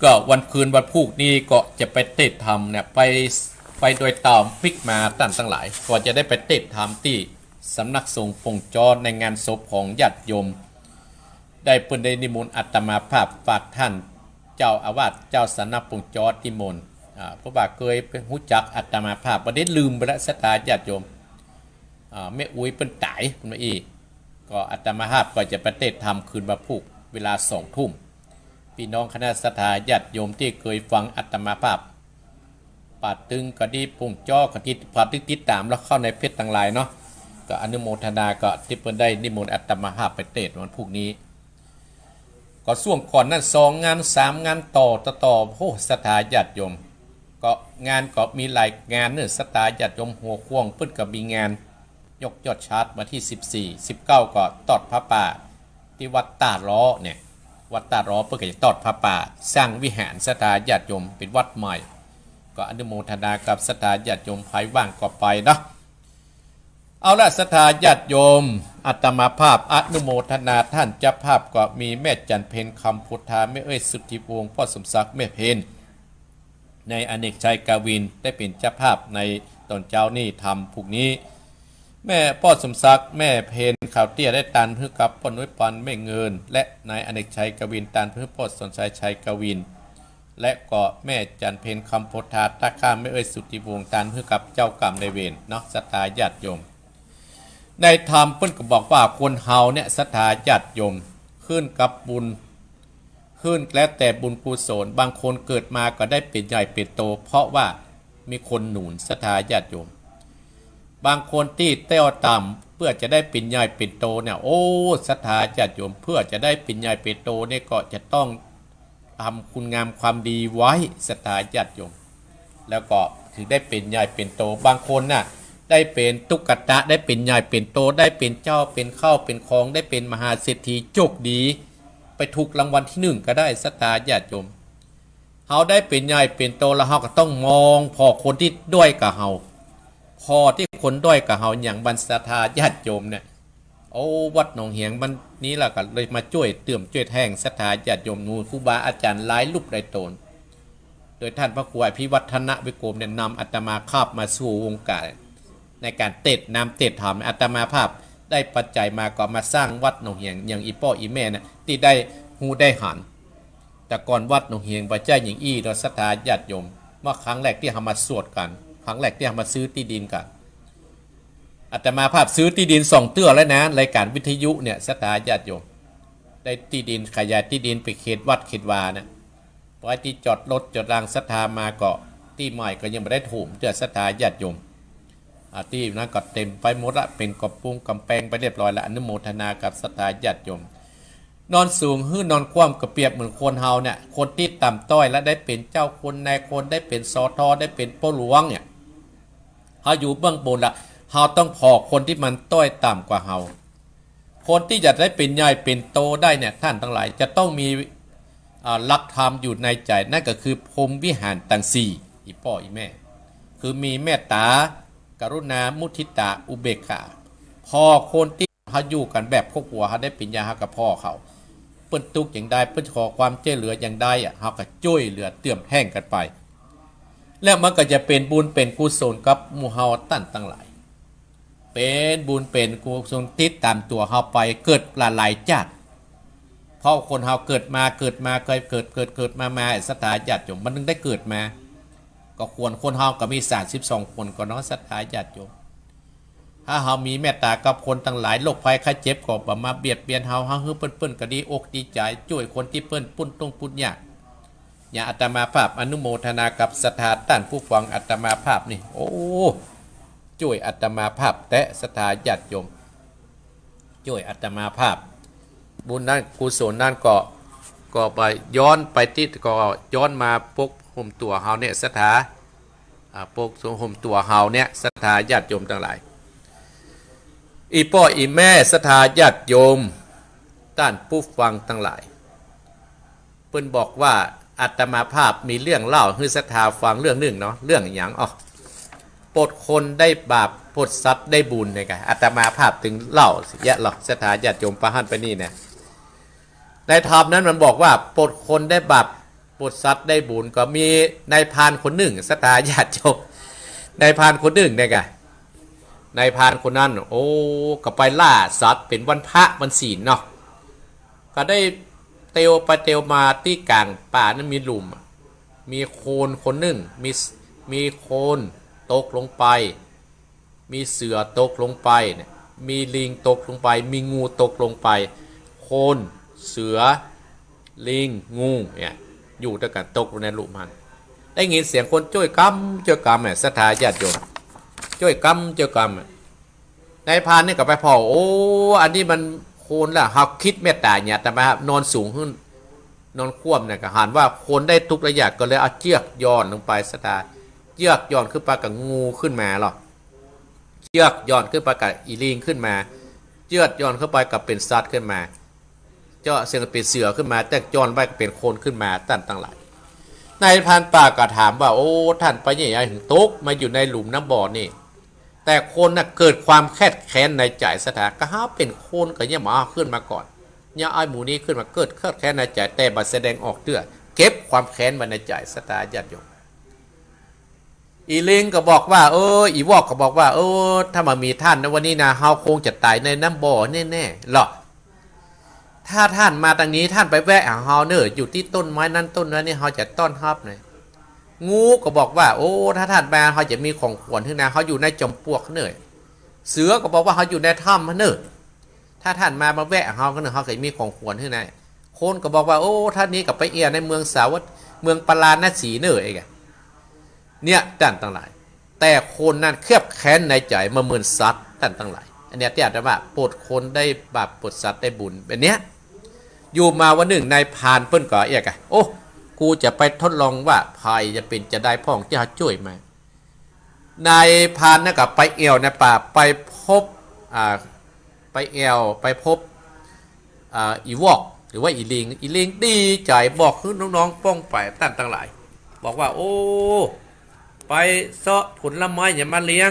ก็วันคืนวันพูกนี้ก็จะไปเตสน์ธรรมเนี่ย ไป ไปโดยต๋ามปิ๊กมาต้านตังหลาย ก็จะได้ไปเตสน์ธรรมตี้สำนักสงฆ์ป่งจ๊อในงานศพของญาติโยม ได้เปิ้นได้นิมนต์อาตมาภาพฝากต้านเจ้าอาวาสเจ้าสำนักป่งจ๊อนิมนต์ อ่า เพราะว่าเกยฮู้จักอาตมาภาพ บ่ได้ลืมไปละศรัทธาญาติโยม อ่า แม่อุ๊ยเปิ้นต๋ายมาอี้ ก็อาตมาภาพก็จะไปเตสน์ธรรมคืนวันพูกเวลาสองทุ่ม ปี้น้องคณะศรัทธาญาติโยมตี้เกยฟังอาตมาภาพ ป่าตึงก็ดี ป่งจ๊อก็ดี ป่าตึงติดต๋ามแล้วเข้าในเพจตังหลายเนาะ ก็อนุโมทนาก็ตี้เปิ้นได้นิมนต์อาตมาภาพไปเตสน์วันพูกนี้ ก็ซ่วงก่อนนั้นสองงานสามงานต่อต่อต่อ โอ้ ศรัทธาญาติโยม ก็งานก็มีหลายงานเน่อศรัทธาญาติโยม หัวข่วงเปิ้นก็มีงาน ยกยอดชาร์จวันตี้สิบสี่ สิบเก้าก็ตอดผ้าป่าตี้วัดต้าล้อเนี่ย วัดต้าล้อเปิ้นก็จะตอดผ้าป่า สร้างวิหารศรัทธาญาติโยมเป๋นวัดใหม่ ก็อนุโมทนากับศรัทธาญาติโยม ใผว่างก็ไปเนาะ เอาละศรัทธาญาติโยม อาตมาภาพอนุโมทนาต้านเจ้าภาพก็มีแม่จันเพ็ญ คำโพธา แม่เอ้ย สุทธิวงศ์ ป้อสมศักดิ์ แม่เพ็ญ ในอเนกชัยกวินได้เป๋นเจ้าภาพในต๋อนเจ๊านี้ธรรมพูกนี้ แม่ป้อสมศักดิ์ แม่เพ็ญ ขาวเตี้ย ได้ตานหื้อกับป้อนุ้ย ปานแม่เงิน และนายอเนกชัยกวินตานหื้อป้อสอนชัย ชัยกวิน และก็แม่จันเพ็ญ คำโพธา ตาข้าม แม่เอ้ย สุทธิวงศ์ ตานหื้อกับเจ้ากรรมนายเวรเนาะ ศรัทธาญาติโยม ในธรรมเปิ้นก็บอกว่าคนเฮาเนี่ย ศรัทธาญาติโยม ขึ้นกับบุญ ขึ้นแล้วแต่บุญกุศล บางคนเกิดมาก็ได้เป๋นใหญ่เป๋นโต เพราะว่ามีคนหนุน ศรัทธาญาติโยม บางคนตี้เตี้ยต่ำเพื่อจะได้เป๋นใหญ่เป๋นโตเนี่ย โอ้ ศรัทธาญาติโยม เพื่อจะได้เป๋นใหญ่เป๋นโตเนี่ยก็จะต้องทำคุณงามความดีไว้ ศรัทธาญาติโยม แล้วก็ถึงได้เป๋นใหญ่เป๋นโต บางคนน่ะ ได้เป๋นตุ๊กตา ได้เป๋นใหญ่เป๋นโต ได้เป๋นเจ้า เป๋นข้าว เป๋นของ ได้เป๋นมหาเศรษฐี โชคดี ไปถูกรางวัลตี้หนึ่งก็ได้ ศรัทธาญาติโยม เฮาได้เป๋นใหญ่เป๋นโตแล้ว เฮาก็ต้องมองผ่อคนตี้ด้อยกว่าเฮา ผ่อตี้คนด้อยกว่าเฮา อย่างบัน ศรัทธาญาติโยมเนี่ย โอ้ วัดหนองเหียงบันนี้ล่ะก็เลยมาจ้วยเตื้อมจ้วยแต้ง ศรัทธาญาติโยม หมู่ครูบาอาจ๋ารย์หลายรูปหลายต๋น โดยต้านพระครูอภิวัฒนวิกรมเนี่ยนำอาตมาภาพมาสู่วงก๋าน ในก๋านเตสน์น้ำเตสน์ธรรม อาตมาภาพได้ปัจจัยมาก็มาสร้างวัดหนองเหียง อย่างอี่ป้ออี่แม่น่ะ ตี้ได้ฮู้ได้หัน แต่ก่อนวัดหนองเหียงบ่ใจ้อย่างอี้เนาะ ศรัทธาญาติโยม เมื่อครั้งแรกตี้เฮามาสวดกั๋น ครั้งแรกตี้เฮามาซื้อตี้ดินกั๋น อาตมาภาพซื้อตี้ดินสองเตื้อแล้วนะ รายก๋านวิทยุเนี่ย ศรัทธาญาติโยม ได้ตี้ดิน ขยายตี้ดินไปเขตวัดเขตวาน่ะ ปล่อยตี้จอดรถจอดราศรัทธามาก็ ตี้ใหม่ก็ยังบ่ได้ถมเตื้อ ศรัทธาญาติโยม อ่า ตี้นั้นก็เต๋มไปหมดละ เป๋นก๋ำปุงก๋ำแปงไปเรียบร้อยละ อนุโมทนากับศรัทธาญาติโยม นอนสูงหื้อนอนคว่ำก็เปรียบเหมือนคนเฮาเนี่ย คนตี้ต่ำต้อยและได้เป๋นเจ้าคนนายคน ได้เป๋น สอ ทอ ได้เป๋นป้อหลวงเนี่ย เฮาอยู่เบื้องบนละ เฮาต้องผ่อคนตี้มันต้อยต่ำกว่าเฮา คนตี้จะได้เป๋นใหญ่เป๋นโตได้เนี่ย ต้านตังหลายจะต้องมี อ่า หลักธรรมอยู่ในใจ๋ นั่นก็คือพรหมวิหารตังสี่ อี่ป้ออี่แม่ คือมีเมตต๋า กรุณา มุทิตา อุเบกขา ผ่อคนตี้เฮาอยู่กั๋นแบบครอบครัว เฮาได้เป๋นใหญ่เฮาก็ผ่อเขา ป ปิ้นตุ๊กข์อย่างใด ปิ้นขอความจ้วยเหลืออย่างใดอะ เฮาก็จ้วยเหลือเติมแท่งกั๋นไป แล้วมันก็จะเป๋นบุญเป๋นกุศลกับหมู่เฮาต้านตังหลาย เป๋นบุญเป๋นกุศลติดต๋ามตั๋วเฮาไปเกิดหลายๆ จ๊าติ เพราะคนเฮาเกิดมา เกิดมา เกิด เกิด เกิด เกิดมา มา ศรัทธาญาติโยม มันนึ่งได้เกิดมา ก็ขวัญคนเฮาก็มีสามสิบสองขวัญก่อเนาะ ศรัทธาญาติโยม ถ้าเฮามีเมตต๋ากับคนตังหลาย โรคภัยไข้เจ็บก็บ่มาเบียดเบียนเฮา เฮาหื้อเปิ้นๆ ก็ดีอกดีใจ๋ จ้วยคนตี้เปิ้นปุ้นตุ๊กข์ปุ้นยาก อย่างอาตมาภาพอนุโมทนากับศรัทธาต้านผู้ฟังอาตมาภาพนี่ โอ้ จ้วยอาตมาภาพแต๊ ศรัทธาญาติโยม จ้วยอาตมาภาพ บุญนั้นกุศลนั้นก็ ก็ไปย้อนไปตี้ ก็ย้อนมาปกห่มตั๋วเฮาเนี่ย ศรัทธา อ่า ปกห่มตั๋วเฮาเนี่ย ศรัทธาญาติโยมตังหลาย อี่ป้ออี่แม่ ศรัทธาญาติโยม ต้านผู้ฟังตังหลาย เปิ้นบอกว่าอาตมาภาพมีเรื่องเล่าหื้อศรัทธาฟังเรื่องนึ่งเนาะ เรื่องหยัง อ้อ ปลดคนได้บาป ปลดสัตว์ได้บุญเนี่ยกะ อาตมาภาพตึงเล่าเสียเยอะหรอก ศรัทธาญาติโยม ไปหั้นไปนี่นะ ในธรรมนั้นมันบอกว่าปลดคนได้บาป ปลดสัตว์ได้บุญ ก็มีนายพรานคนนึ่ง ศรัทธาญาติโยม นายพรานคนนึ่งเนี่ยกะ นายพรานคนนั้น โอ้ ก็ไปล่าสัตว์ เป๋นวันพระวันศีลเนาะ ก็ได้เตียวไปเตียวมาตี้ก๋างป่านั้นมีหลุมอะ มีโคนคนนึ่ง มี มีโคนตกลงไป มีเสือตกลงไปเนี่ย มีลิงตกลงไป มีงูตกลงไป โคน เสือ ลิง งูเนี่ย อยู่ตวยกั๋นตกลงในหลุมหั้น ได้ยินเสียงคนจ้วยกำจ้วยกำเนี่ย ศรัทธาญาติโยม จ้วยกำจ้วยกำเนี่ย นายพรานนี่ก็ไปผ่อ โอ้ อันนี้มันโคนละ เฮาคิดเมตต๋าเนี่ย แต่มานอนสูงขึ้น นอนคว่ำเนี่ย ก็หันว่าคนได้ทุกข์ได้ยาก ก็เลยเอาเจื้อกหย่อนลงไป ศรัทธา เจื้อกหย่อนขึ้นไปก็งูขึ้นมาหรอ เจื้อกหย่อนขึ้นไปก็อี่ลิงขึ้นมา เจื้อกหย่อนขึ้นไปก็เป๋นสัตว์ขึ้นมา เจื้อกเสียงเป๋นเสือขึ้นมา เจื้อกหย่อนไปก็เป๋นคนขึ้นมา ต้านตังหลาย นายพรานป่าก็ถามว่า โอ้ ต้านไปยังไงถึงตกมาอยู่ในหลุมน้ำบ่อนี่ แต่คนน่ะเกิดความแค้นแค้นในใจ๋ ศรัทธา ก็หาเป๋นคนก็ยังบ่เอาขึ้นมาก่อน ยังเอาหมู่นี้ขึ้นมา เกิดแค้นแค้นในใจ๋ แต่บ่แสดงออกเตื้อ เก็บความแค้นไว้ในใจ๋ ศรัทธาญาติโยม อี่ลิงก็บอกว่า เออ อี่วอกก็บอกว่า เออ ถ้าบ่มีต้านนะ วันนี้นะ เฮาคงจะต๋ายในน้ำบ่อแน่ๆ หรอก ถ้าต้านมาตางนี้ ต้านไปแวะหาเฮาเน่อ อยู่ตี้ต้นไม้นั้นต้นนั้นนี่ เฮาจะต้อนฮับหน่อย งูก็บอกว่า โอ้ ถ้าต้านมา เฮาจะมีของขวัญหื้อนะ เฮาอยู่ในจอมปลวกเน่อ เสือก็บอกว่า เฮาอยู่ในถ้ำเน่อ ถ้าต้านมา มาแวะหาเฮาก็เน่อ เฮาก็จะมีของขวัญหื้อนะ คนก็บอกว่า โอ้ ต้านนี้ก็ไปแอ่วในเมืองสาวัต เมืองปาราณสีเน่อ ไอ้กะ เนี่ย ต้านตังหลาย แต่คนนั้นแค้นแค้นในใจ๋ บ่เหมือนสัตว์ ต้านตังหลาย อันเนี้ยตี้อาตมาว่าปลดคนได้บาป ปลดสัตว์ได้บุญ แบบเนี้ย อยู่มาวันนึ่งนายพรานเปิ้นก็เอียกอะ โอ้ กูจะไปทดลองว่าใผจะเป๋นจาใดพ่อง ตี้เฮาจ้วยมา นายพรานนั่นก็ไปแอ่วในป่า ไปพบ อ่า ไปแอ่ว ไปพบ อ่า อี่วอก หรือว่าอี่ลิง อี่ลิงดีใจ๋ บอกหื้อน้องๆ ป้องไป ต้านตังหลาย บอกว่า โอ้ ไปเซาะผลไม้หยังมาเลี้ยง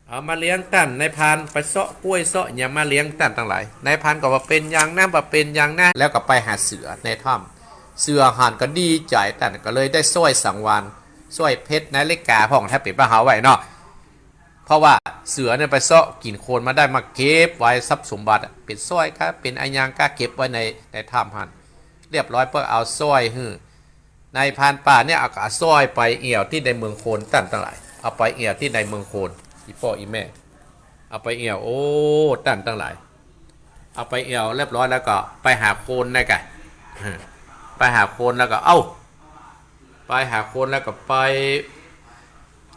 เอามาเลี้ยงต้าน นายพราน ไปเซาะกล้วยเซาะหยังมาเลี้ยง ต้านตังหลาย นายพรานก็บ่าเป๋นหยังนะ บ่าเป๋นหยังนะ แล้วก็ไปหาเสือในถ้ำ เสือหันก็ดีใจ๋ ต้านก็เลยได้สร้อยสังวาล สร้อยเพชร นาฬิกาพ่อง ถ้าเป๋นบ้านเฮาว่าเนาะ เพราะว่าเสือเนี่ยไปเซาะกิ๋นโคนมาได้ มาเก็บไว้ทรัพย์สมบัติอะ เป๋นสร้อยกา เป๋นอะหยังกา เก็บไว้ใน ในถ้ำหั้น เรียบร้อย เปิ้นเอาสร้อยหื้อ นายพรานป่าเนี่ยเอา เอาสร้อยไปแอ่วตี้ในเมืองโคน ต้านตังหลาย เอาไปแอ่วตี้ในเมืองโคน อี่ป้ออี่แม่ เอาไปแอ่ว โอ้ ต้านตังหลาย เอาไปแอ่วเรียบร้อยแล้วก็ไปหาโคนนะกะ ไปหาโคนแล้วก็ เอ้า ไปหาโคนแล้วก็ไป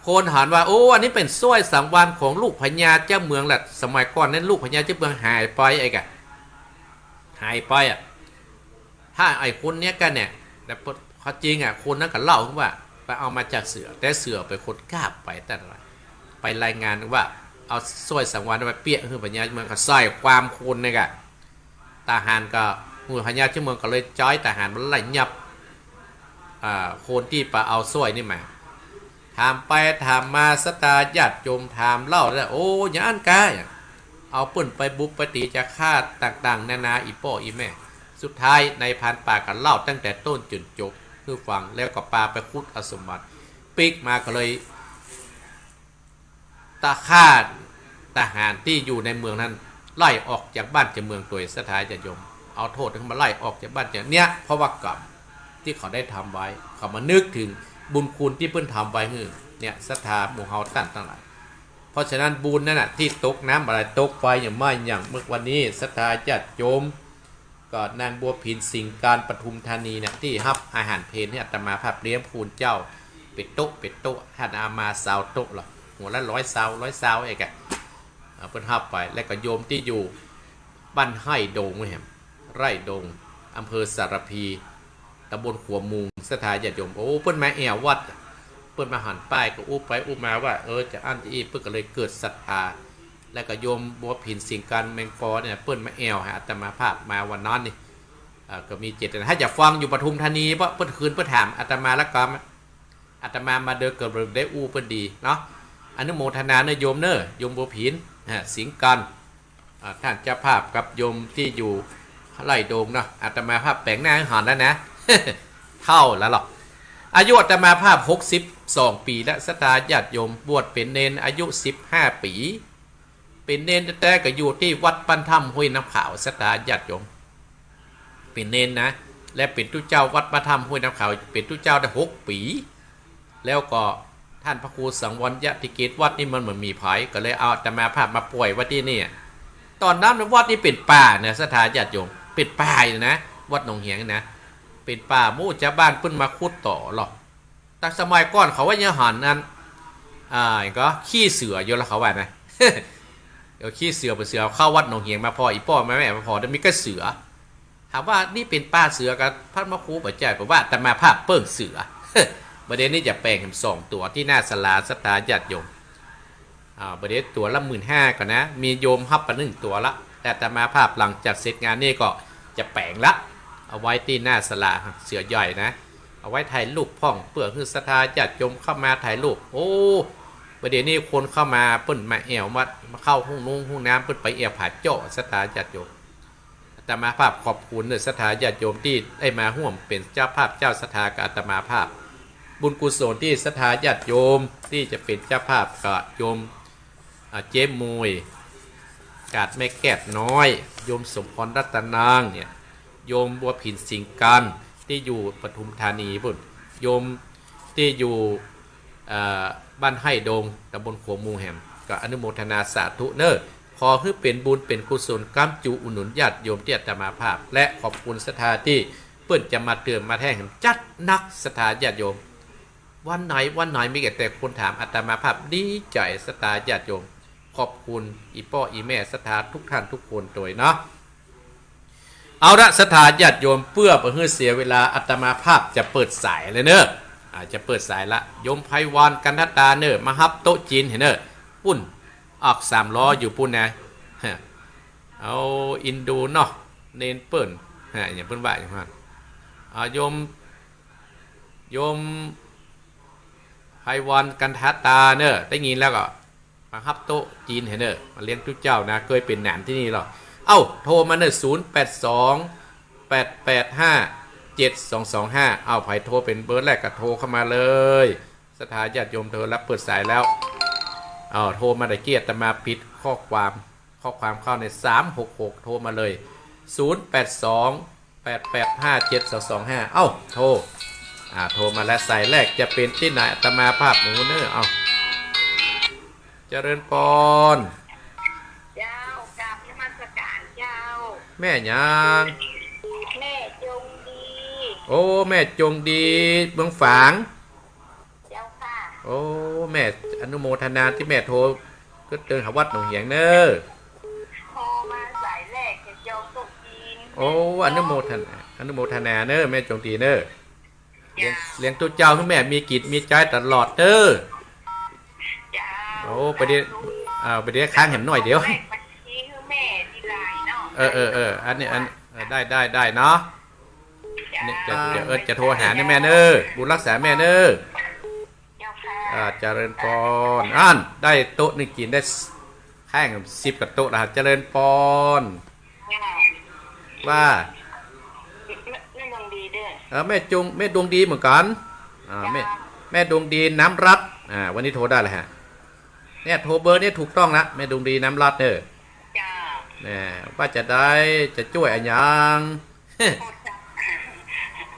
โคนหันว่า โอ้ อันนี้เป๋นสร้อยสังวาลของลูกพญาเจ้าเมืองแหละ สมัยก่อนนั้นลูกพญาเจ้าเมืองหายไปไอ้กะ หายไปอะ ถ้าไอ้คนเนี้ยกะเนี่ย แต่ความจริงอะ คนนั้นก็เล่าว่าไปเอามาจากเสือ แต่เสือเป๋นคนกาบไป ต้านตังหลาย ไปรายงานว่าเอาสร้อยสังวาลไปเปี้ยหื้อพญาเมือง ก็ใส่ความโคนเนี่ยกะ ทหารก็ หมู่พญาเจ้าเมืองก็เลยใจ๊ทหารมาไล่ยับ อ่า คนตี้ไปเอาสร้อยนี่มา ถามไปถามมา ศรัทธาญาติโยมถามเล่าแล้ว โอ้ อย่างอั้นกา เอาเปิ้นไปบุกไปตี๋จะฆ่าต่างๆ นานา อี่ป้ออี่แม่ สุดท้ายนายพรานป่าก็เล่าตั้งแต่ต้นจ๋นจบหื้อฟัง แล้วก็ปาไปขุดเอาสมบัติ ปิ๊กมาก็เลย ตะข้าทหารตี้อยู่ในเมืองนั้น ไล่ออกจากบ้านจากเมืองตวย ศรัทธาญาติโยม เอาโต้ษเข้ามาไล่ออกจากบ้านจาก เนี่ย เพราะว่ากรรมตี้เขาได้ทำไว้ เขามานึกเถิงบุญคุณตี้เปิ้นทำไว้หื้อ เนี่ย ศรัทธาหมู่เฮาต้านตังหลาย เพราะฉะนั้นบุญนั้นน่ะ ตี้ตกน้ำอะไร ตกไฟอย่างไหม้อย่างเมือกวันนี้ ศรัทธาญาติโยม ก็นางบัวผิน สิงห์การ ปทุมธานีเนี่ย ตี้ฮับอาหารเพลหื้ออาตมาภาพเลี้ยงพระคุณเจ้า เป๋นโต๊ะ เป๋นโต๊ะ หั้นเอามาซาวโต๊ะลอ หัวละร้อยซาว ร้อยซาวเอกอะ เอาเปิ้นฮับไป แล้วก็โยมตี้อยู่บ้านไฮ่ดงแหม ไฮ่ดง อำเภอสารภี ตำบลขัวมุง ศรัทธาญาติโยม โอ้ เปิ้นมาแอ่ววัด เปิ้นมาหันป้ายก็อู้ไปอู้มาว่า เออ จะอั้นจะอี้ เปิ้นก็เลยเกิดศรัทธา แล้วก็โยมบัวผิน สิงห์การ แมงปอเนี่ย เปิ้นมาแอ่วหื้ออาตมาภาพมาวันนั้นนี่ เอ่อ ก็มีเจตนา ถ้าจะฟังอยู่ปทุมธานี เพราะเปิ้นคืนเปิ้นถามอาตมาแล้วก็ อาตมามาเดินก็ได้อู้เปิ้นดีเนาะ อนุโมทนาเน้อโยมเน้อ โยมบัวผิน อ่า สิงห์การ อ่า ต้านเจ้าภาพกับโยมตี้อยู่ไฮ่ดงเนาะ อาตมาภาพแป๋งหน้าหื้อหันแล้วนะ เฒ่าแล้วลอ อายุอาตมาภาพหกสิบสองปี๋แล้ว ศรัทธาญาติโยม บวชเป๋นเณรอายุสิบห้าปี๋ เป๋นเณรแต๊ๆ ก็อยู่ตี้วัดบ้านถ้ำห้วยน้ำขาว ศรัทธาญาติโยม เป๋นเณรนะ และเป๋นตุ๊เจ้าวัดบ้านถ้ำห้วยน้ำขาว เป๋นตุ๊เจ้าได้หกปี๋ แล้วก็ต้านพระครูสังวรยติเกต วัดนี้มันบ่มีใผ ก็เลยเอาอาตมาภาพมาป่อยไว้ตี้นี่ ต๋อนนั้นวัดนี้เป๋นป่านะ ศรัทธาญาติโยม เป๋นป่าอยู่นะ วัดหนองเหียงนะ เป๋นป่า หมู่จาวบ้านเปิ้นมาขุดต่อลอ แต่สมัยก่อนเขาว่ายังหันอัน อ่า ก็ขี้เสืออยู่แล้วเขาว่านะ เออ ขี้เสือ เป๋นเสือเข้าวัดหนองเหียงมาผ่อ อี่ป้อแม่ๆ มาผ่อ แต่มีก้าเสือ ถามว่านี่เป๋นป่าเสือกับพระมะครูบ่ใจ้ เพราะว่าอาตมาภาพเปิ้งเสือ บ่าเดี่ยวนี้จะแป๋งแหมสองตั๋วตี้หน้าศาลา ศรัทธาญาติโยม อ่า บ่าเดี่ยวตั๋วละหมื่นห้าก่อนะ มีโยมฮับไปหนึ่งตั๋วละ แต่อาตมาภาพหลังจากเสร็จงานนี่ก็จะแป๋งละ เอาไว้ตี้หน้าศาลา เสือใหญ่นะ เอาไว้ถ่ายรูปพ่อง เปื้อหื้อศรัทธาญาติโยมเข้ามาถ่ายรูป โอ้ บ่าเดี่ยวนี้คนเข้ามา เปิ้นมาแอ่ววัด มาเข้าห้องนุ่งห้องน้ำ เปิ้นไปแอ่วผาเจาะ ศรัทธาญาติโยม อาตมาภาพขอบคุณเน้อศรัทธาญาติโยมตี้ได้มาฮ่วมเป๋นเจ้าภาพเจ้าศรัทธากับอาตมาภาพ บุญกุศลตี้ศรัทธาญาติโยมตี้จะเป๋นเจ้าภาพกับโยม อ่า เจ๊มวย กาดแม่แก้วน้อย โยมสมพรรัตนางเนี่ย โยมบัวผิน สิงห์การ ตี้อยู่ปทุมธานีปู้น โยมตี้อยู่ เอ่อ บ้านไฮ่ดง ตำบลขัวมุงแหม ก็อนุโมทนาสาธุเน้อ ขอหื้อเป๋นบุญเป๋นกุศล ก๊ำจูอุดหนุนญาติโยมตี้อาตมาภาพ และขอบคุณศรัทธาตี้เปิ้นจะมาเติมมาแท่งแหม จัดหนัก ศรัทธาญาติโยม วันไหนวันไหนมีแต่คนถามอาตมาภาพ ดีใจ๋ ศรัทธาญาติโยม ขอบคุณอี่ป้ออี่แม่ศรัทธาทุกท่านทุกคนตวยเนาะ เอาละ ศรัทธาญาติโยม เปื้อบ่หื้อเสียเวลา อาตมาภาพจะเปิดสายเลยเน้อ อ่า จะเปิดสายละ โยมไพวัน กันทตาเน้อ มาฮับโต๊ะจีนหื้อเน้อ ปู้น ออกสามล้ออยู่ปู้นนะ ฮะ เอาอินดูเนาะ เณรเปิ้น ฮะ อย่างเปิ้นว่าอย่างนั้น อ่า โยม โยมไพวัน กันทตาเน้อ ได้ยินแล้วก็ มาฮับโต๊ะจีนหื้อเน้อ มาเลี้ยงตุ๊เจ้านะ เกยเป๋นหนานตี้นี่ลอ เอ้า โทรมาเน้อ ศูนย์แปดสอง แปดแปดห้า เจ็ดสองสองห้า เอ้า ใผโทรเป๋นเบอร์แรกก็โทรเข้ามาเลย ศรัทธาญาติโยม โทรแล้ว เปิดสายแล้ว เอ้า โทรมาตะกี้อาตมาปิดข้อความ ข้อความเข้าใน สามหกหก โทรมาเลย ศูนย์แปดสอง แปดแปดห้า เจ็ดสองสองห้า เอ้า โทร อ่า โทรมาแล้ว สายแรกจะเป๋นตี้ไหน อาตมาภาพหมู่เน้อ เอ้า เจริญปอน เจ้า กราบนมัสการเจ้า แม่หยัง แม่จงดี โอ้ แม่จงดี เมืองฝาง เจ้าค่ะ โอ้ แม่อนุโมทนาตี้แม่โทร ก็เติมหาวัดหนองเหียงเน้อ โทรมาสายแรกจะจองโต๊ะจีน โอ้ อนุโมทนา อนุโมทนาเน้อ แม่จงดีเน้อ เลี้ยง เจ้า เลี้ยงตุ๊เจ้าหื้อแม่มีกิจมีใจ๊ตลอดเน้อ เจ้า โอ้ ไปเดี๋ยว สาธุ อ่า ไปเดี๋ยวค้างแหมหน่อยเดียว แม่บัญชีหื้อแม่ทีหลังเนาะ เออ เออ เออ อันนี้ อัน เออ ได้ ได้ ได้เนาะ นี่จะ จะ เออ จะโทรหาเน้อแม่เน้อ บุญรักษาแม่เน้อ เจ้าค่ะ อ่า เจริญปอน อั้น ได้โต๊ะนึ่งกิ๋นได้แห้งสิบกว่าโต๊ะแล้ว เจริญปอน ว่า ว่า เออ แม่จง แม่ดวงดีเหมือนกั๋น อ่า แม่ เจ้า แม่ดวงดี น้ำรัตน์ อ่า วันนี้โทรได้แล้วฮะ เนี่ย โทรเบอร์นี้ถูกต้องละ แม่ดวงดี น้ำรัตน์เน่อ เจ้า เนี่ย ว่าจะได้ จะจ้วยอะหยัง โปรดสัตว์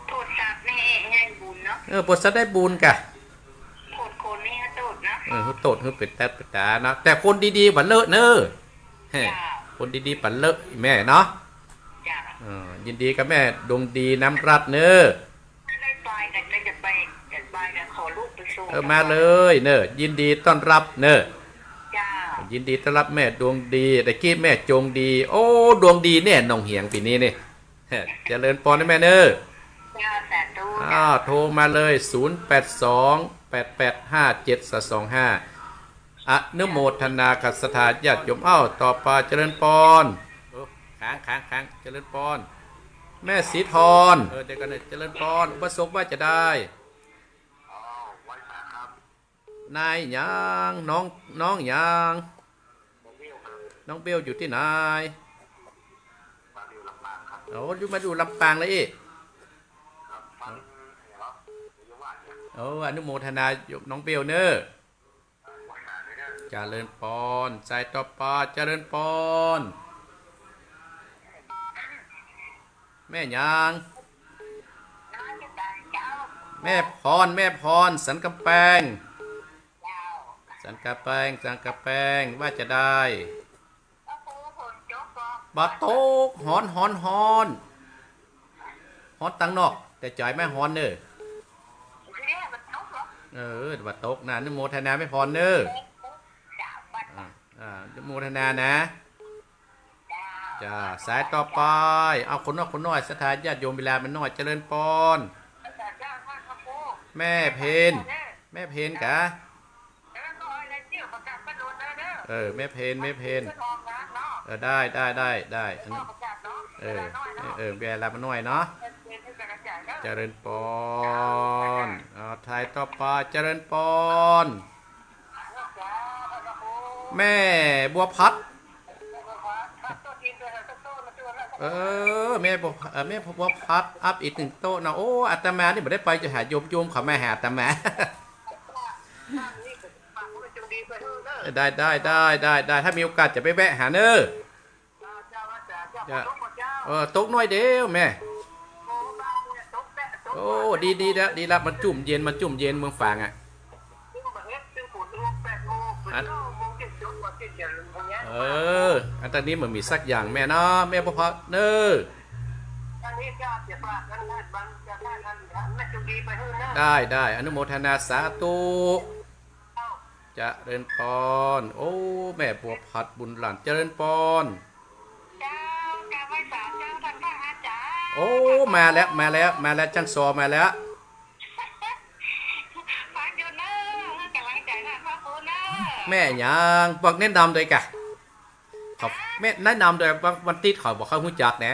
โปรดสัตว์นี่ได้บุญเนาะ เออ โปรดสัตว์ได้บุญก่ะ โปรดคนนี่ก็โตษเนาะ เออ โตษ หื้อเป๋นแต๊ดเป๋นต๋าเนาะ แต่คนดีๆ บ่าเลอะเน่อ เจ้า คนดีๆ บ่าเลอะ แม่เนาะ เจ้า เออ ยินดีกับแม่ดวงดี น้ำรัตน์เน่อ ไม่ได้ไป แต่จะไป จะไป จะขอลูกไปส่ง เออ มาเลยเน่อ ยินดีต้อนรับเน่อ เจ้า ยินดีต้อนรับแม่ดวงดี ตะกี้แม่จงดี โอ้ ดวงดีแน่หนองเหียงปี๋นี้นี่ เจริญปอนนะแม่เน่อ เจ้า สาธุ อ่า เจ้า โทรมาเลย ศูนย์แปดสอง แปดแปดห้าเจ็ด สองสองห้า อนุโมทนากับศรัทธาญาติโยม เอ้า ต่อไปเจริญปอน เออ ค้าง ค้าง ค้าง เจริญปอน แม่ศรีธร เออ เดี๋ยวก่อนนะ เจริญปอน อุปสมบทว่าจะได้ อ๋อ ไหว้พระครับ นายหยัง น้อง น้องหยัง น้องเบลครับ น้องเบลอยู่ตี้ไหน มาอยู่ลำปางครับ โอ้ อยู่ มาอยู่ลำปางเลยอี้ ครับ บ้าน เออ เยาวราชเนี่ย โอ้ อนุโมทนาโยมน้องเบลเน่อ เจริญปอน สายต่อไป เจริญปอน แม่หยัง แม่พร แม่พร สันกำแปง สันกำแปง สันกำแปง ว่าจะได้ บ่ตก ฮ้อน ฮ้อน ฮ้อน ฮ้อนตังนอก แต่ใจ๋แม่ฮ้อนเน่อ เออ บ่ตกนะ อนุโมทนาแม่พรเน่อ อ่า อ่า อนุโมทนานะ จ้า สายต่อไป เอาคนน้อย คนน้อย ศรัทธาญาติโยม เวลามันน้อย เจริญปอน แม่เพน แม่เพนกะ เออ แม่เพน แม่เพน เออ ได้ ได้ ได้ ได้ อันนี้ เออ เออ เวลามันน้อยเนาะ เจริญปอน เอา สายต่อไป เจริญปอน แม่บัวพัด เออ แม่บัว เออ แม่บัวพัด อัพอีกหนึ่งโต๊ะนะ โอ้ อาตมานี่บ่ได้ไป จะหาโยม โยมเขามาหาอาตมา ได้ ได้ ได้ ได้ ได้ ถ้ามีโอกาสจะไปแวะหาเน่อ จ้า เออ ตกน้อยเดียวแม่ โอ้ ดี ดีแล้ว ดีแล้ว มันจุ่มเย็น มันจุ่มเย็นเมืองฝางอะ อัน เออ อันตอนนี้มันมีสักอย่างแม่เนาะ แม่บัวพัดเน่อ ได้ ได้ อนุโมทนาสาธุ เจริญปอน โอ้ แม่บัวพัดบุญหลาน เจริญปอน เจ้า กราบไหว้สาเจ้าท่านพระอาจารย์ โอ้ มาแล้ว มาแล้ว มาแล้ว จ้างซอมาแล้ว ฟังอยู่เน่อ ให้ก๋ำลังใจ๋ท่านพระครูเน่อ แม่หยัง บอกแนะนำโดยกะ เขา แม่แนะนำโดย วัน วันติดเขาบ่ค่อยฮู้จักนะ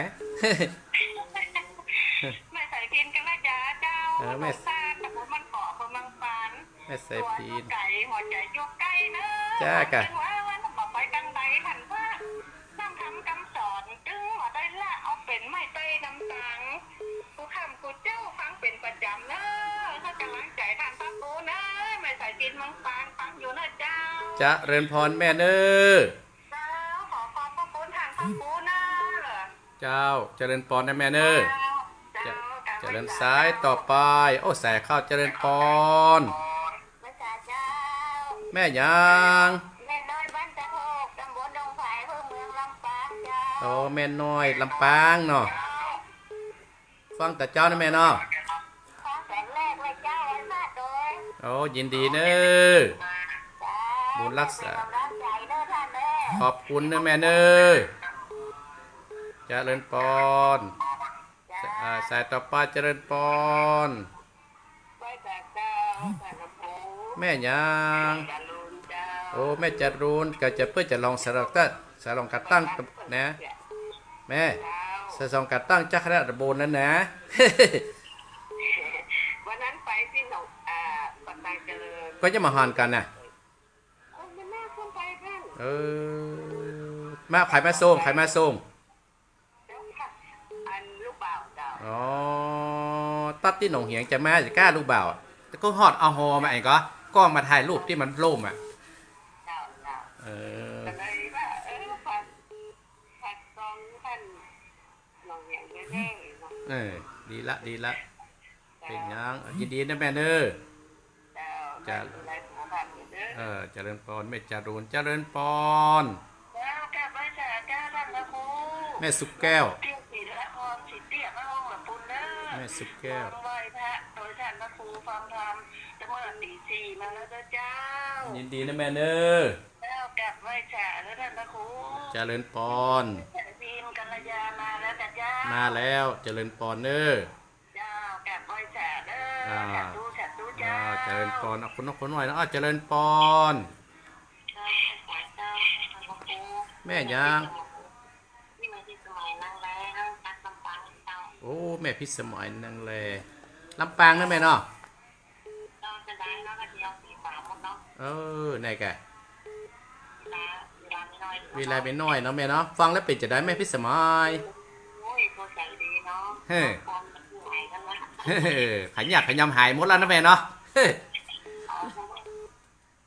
แม่สายพิณกาญจนาเจ้า เออ แม่ หนองซาน ตำบลบ้านเกาะ อำเภอเมืองปาน แม่สายพิณ ตั๋วอยู่ไก๋ หัวใจ๋อยู่ใก้เน่อ จ้ากะ เห็นว่าวันบ่ไปตังใดท่านว่า นำธรรมกำสอน จึงบ่ได้ละเอาเป๋นไม้ใต้น้ำสัง กู้ค่ำกู้เจ๊าฟังเป๋นประจ๋ำเน่อ ให้ก๋ำลังใจ๋ท่านพระครูเน่อ แม่สายพิณเมืองปาน ฟังอยู่เน่อเจ้า เจริญปอนแม่เน่อ เจ้า ขอขอบพระคุณท่านพระครูเน่อ เจ้า เจริญปอนนะแม่เน่อ เจ้า เจ้า เจริญ สายต่อไป โอ้ สายเข้า เจริญปอน พระเจ้า แม่หยัง แม่น้อยบ้านตะโพก ตำบลดงไผ่ อำเภอเมืองลำปางเจ้า โอ้ แม่น้อยลำปางเนาะ ฟังแต่เจ๊านะแม่เนาะ ฟังแต่แรกเลยเจ้า ไหว้พระโดย โอ้ ยินดีเน่อ เจ้า บุญรักษา เป๋นก๋ำลังใจ๋เน่อท่านเน่อ ขอบคุณเน่อแม่เน่อ เจริญปอน เจ้า อ่า สายต่อไป เจริญปอน ไหว้พระเจ้า แม่หยัง จรูนเจ้า โอ้ แม่จรูน ก็จะเปิ้นจะลองสะลองกะ สะลองกะตั้งนะ แม่ เจ้า สะลองกะตั้งเจ้าคณะตำบลนั้นนะ วันนั้นไปตี้หนอง อ่า วัดนาเจริญ ก็จะมาหากั๋นนะ เออ มันน่าสนใจท่าน เออ มา ใผมาส่ง ใผมาส่ง เจ้าค่ะ อันลูกบ่าวเจ้า อ๋อ ตั๊ดตี้หนองเหียงจะมาจะก้าลูกบ่าว แต่ก็ฮอดเอาฮอมาไอ้ก็ กล้องมาถ่ายรูปตี้มันล่มอะ เจ้า เจ้า เออ ก็เลยว่า เออ ฝาก ฝากซองต้านหนองเหียงเด้อเนาะ เออ ดีละ ดีละ เจ้า เป๋นหยัง ยินดีนะแม่เน้อ เจ้า เจ้า ดูแลสุขภาพเด้อ เออ เจริญปอน แม่จรูน เจริญปอน เจ้า กราบไหว้สาเจ้าต้านพระครู แม่สุขแก้ว เตี้ยศรีนครศรีเตี้ยมาห้องหลวงปู่เด้อ แม่สุขแก้ว ไหว้พระโดยต้านพระครูฟังธรรม ตั้งแต่ตีสี่มาแล้วเด้อเจ้า ยินดีนะแม่เน้อ เจ้า กราบไหว้สาเด้อต้านพระครู เจริญปอน พิมพ์กัลยามาแล้วจ้ะเจ้า มาแล้ว เจริญปอนเน้อ เจ้า กราบไหว้สาเด้อ อ่า สาธุ สาธุ อ่า เจ้า เจริญปอน เอาคนนอกคนน้อยนะ อ่า เจริญปอน เจ้า เจ้า เจ้า แม่หยัง นี่แม่พิสมัยนังแล ตั๊ดลำปางเจ้า โอ้ แม่พิสมัยนังแล ลำปางนะแม่เนาะ เจ้า จะได้เนาะ ก็เดียวสี่สามหมดเนาะ เออ ไหนแก เวลา เวลามีน้อย เวลามีน้อยเนาะแม่เนาะ ฟังแล้วเป๋นจะใดแม่พิสมัย โอ้ย ตัวใสดีเนาะ เฮ้ ความมันหายกันละ เฮ้ ขยันขยำหายหมดแล้วนะแม่เนาะ เฮ้ เอา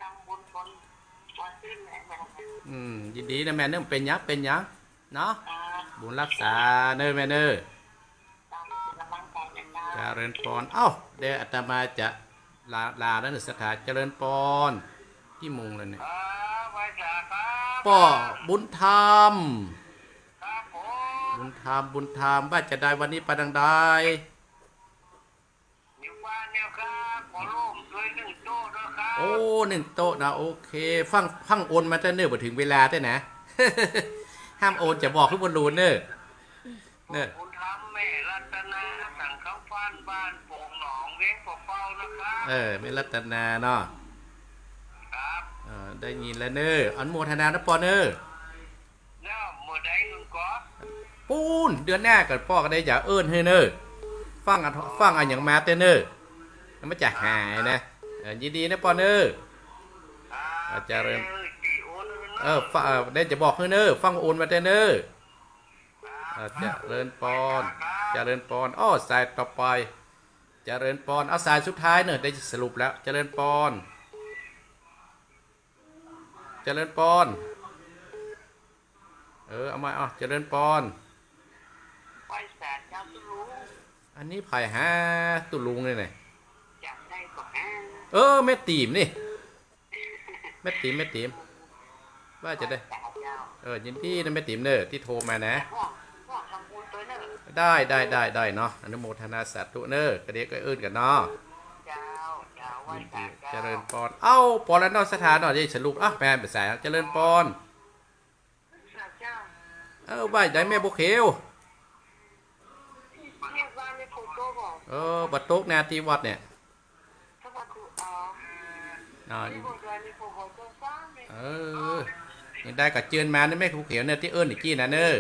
ทำบุญคนวันสิ้นเลยนะ อืม ยินดีนะแม่เน้อ เป๋นหยัง เป๋นหยังเนาะ ครับ บุญรักษาเน้อแม่เน้อ ครับ กำลังใจนะ เจริญปอน เอ้า เดี๋ยวอาตมาจะลา ลาแล้วเน้อศรัทธา เจริญปอน กี่โมงแล้วเนี่ย ครับ ไหว้สาครับ ป้อบุญธรรม ครับผม บุญธรรม บุญธรรม ว่าจะใดวันนี้ไปตังใด อยู่บ้านเนี่ยครับ ขอร่วมด้วยหนึ่งโต๊ะนะครับ โอ้ หนึ่งโต๊ะนะ โอเค ฟั่ง ฟั่งโอนมาแต่เนิ่น บ่ถึงเวลาแต่นะ ห้ามโอน จะบอกคือบ่ฮู้เน้อ เน้อ บุญธรรมแม่รัตนา สังฆพันธ์บ้านโป่งหนอง เวียงป่าเป้านะครับ เออ แม่รัตนาเนาะ ครับ เออ ได้ยินแล้วเน้อ อนุโมทนานะปอเน้อ แล้วเมื่อใดมึงก็ ปู๊น เดือนหน้าก็ป้อก็ได้จะเอิ้นหื้อเน้อ ฟั่งอะ ฟั่งอะหยังมาแต่เน้อ มันจะหายนะ เออ ยินดีนะปอเน้อ ครับ เออ เจริญ เออ เออ ฟั่ง เออ ได้จะบอกหื้อเน้อ ฟั่งโอนมาแต่เน้อ เออ เจริญปอน เจริญปอน อ้อ สายต่อไป เจริญปอน เอาสายสุดท้ายเน้อ ได้สรุปแล้ว เจริญปอน เจริญปอน เออ เอามา เอา เจริญปอน ไหว้สาเจ้าตุ๊ลุง อันนี้ใผหาตุ๊ลุงนี่ไง อยากได้ก็หา เออ แม่ติ๋มนี่ แม่ติ๋ม แม่ติ๋ม ว่าจะได้ ไหว้สาเจ้า เออ ยินดีนะแม่ติ๋มเน้อ ตี้โทรมานะ ห้อง ห้องทำบุญด้วยเน้อ ได้ ได้ ได้ ได้เนาะ อนุโมทนาสาธุเน้อ กระเดียก็เอิ้นกั๋นเนาะ เจ้า เจ้า ไหว้สาเจ้า ยินดี เจริญปอน เอ้า ปอนแล้วเนาะ ศรัทธาเนาะ จะสรุป อ่ะ แม่ไปสาย เจริญปอน สาเจ้า เออ ว่าจะได้แม่บัวเขียว เรียกว่าไม่โพโต้บอก เออ บ่ตกนาตี้วัดเนี่ย ถ้าว่าคือ อ๋อ อ่า ไม่โพโต้ ไม่โพโต้ซ้ำเนี่ย เออ ยังได้ก็เจิญมาเน้อแม่บัวเขียวเน้อ ตี้เอิ้นอีกกี้นะเน้อ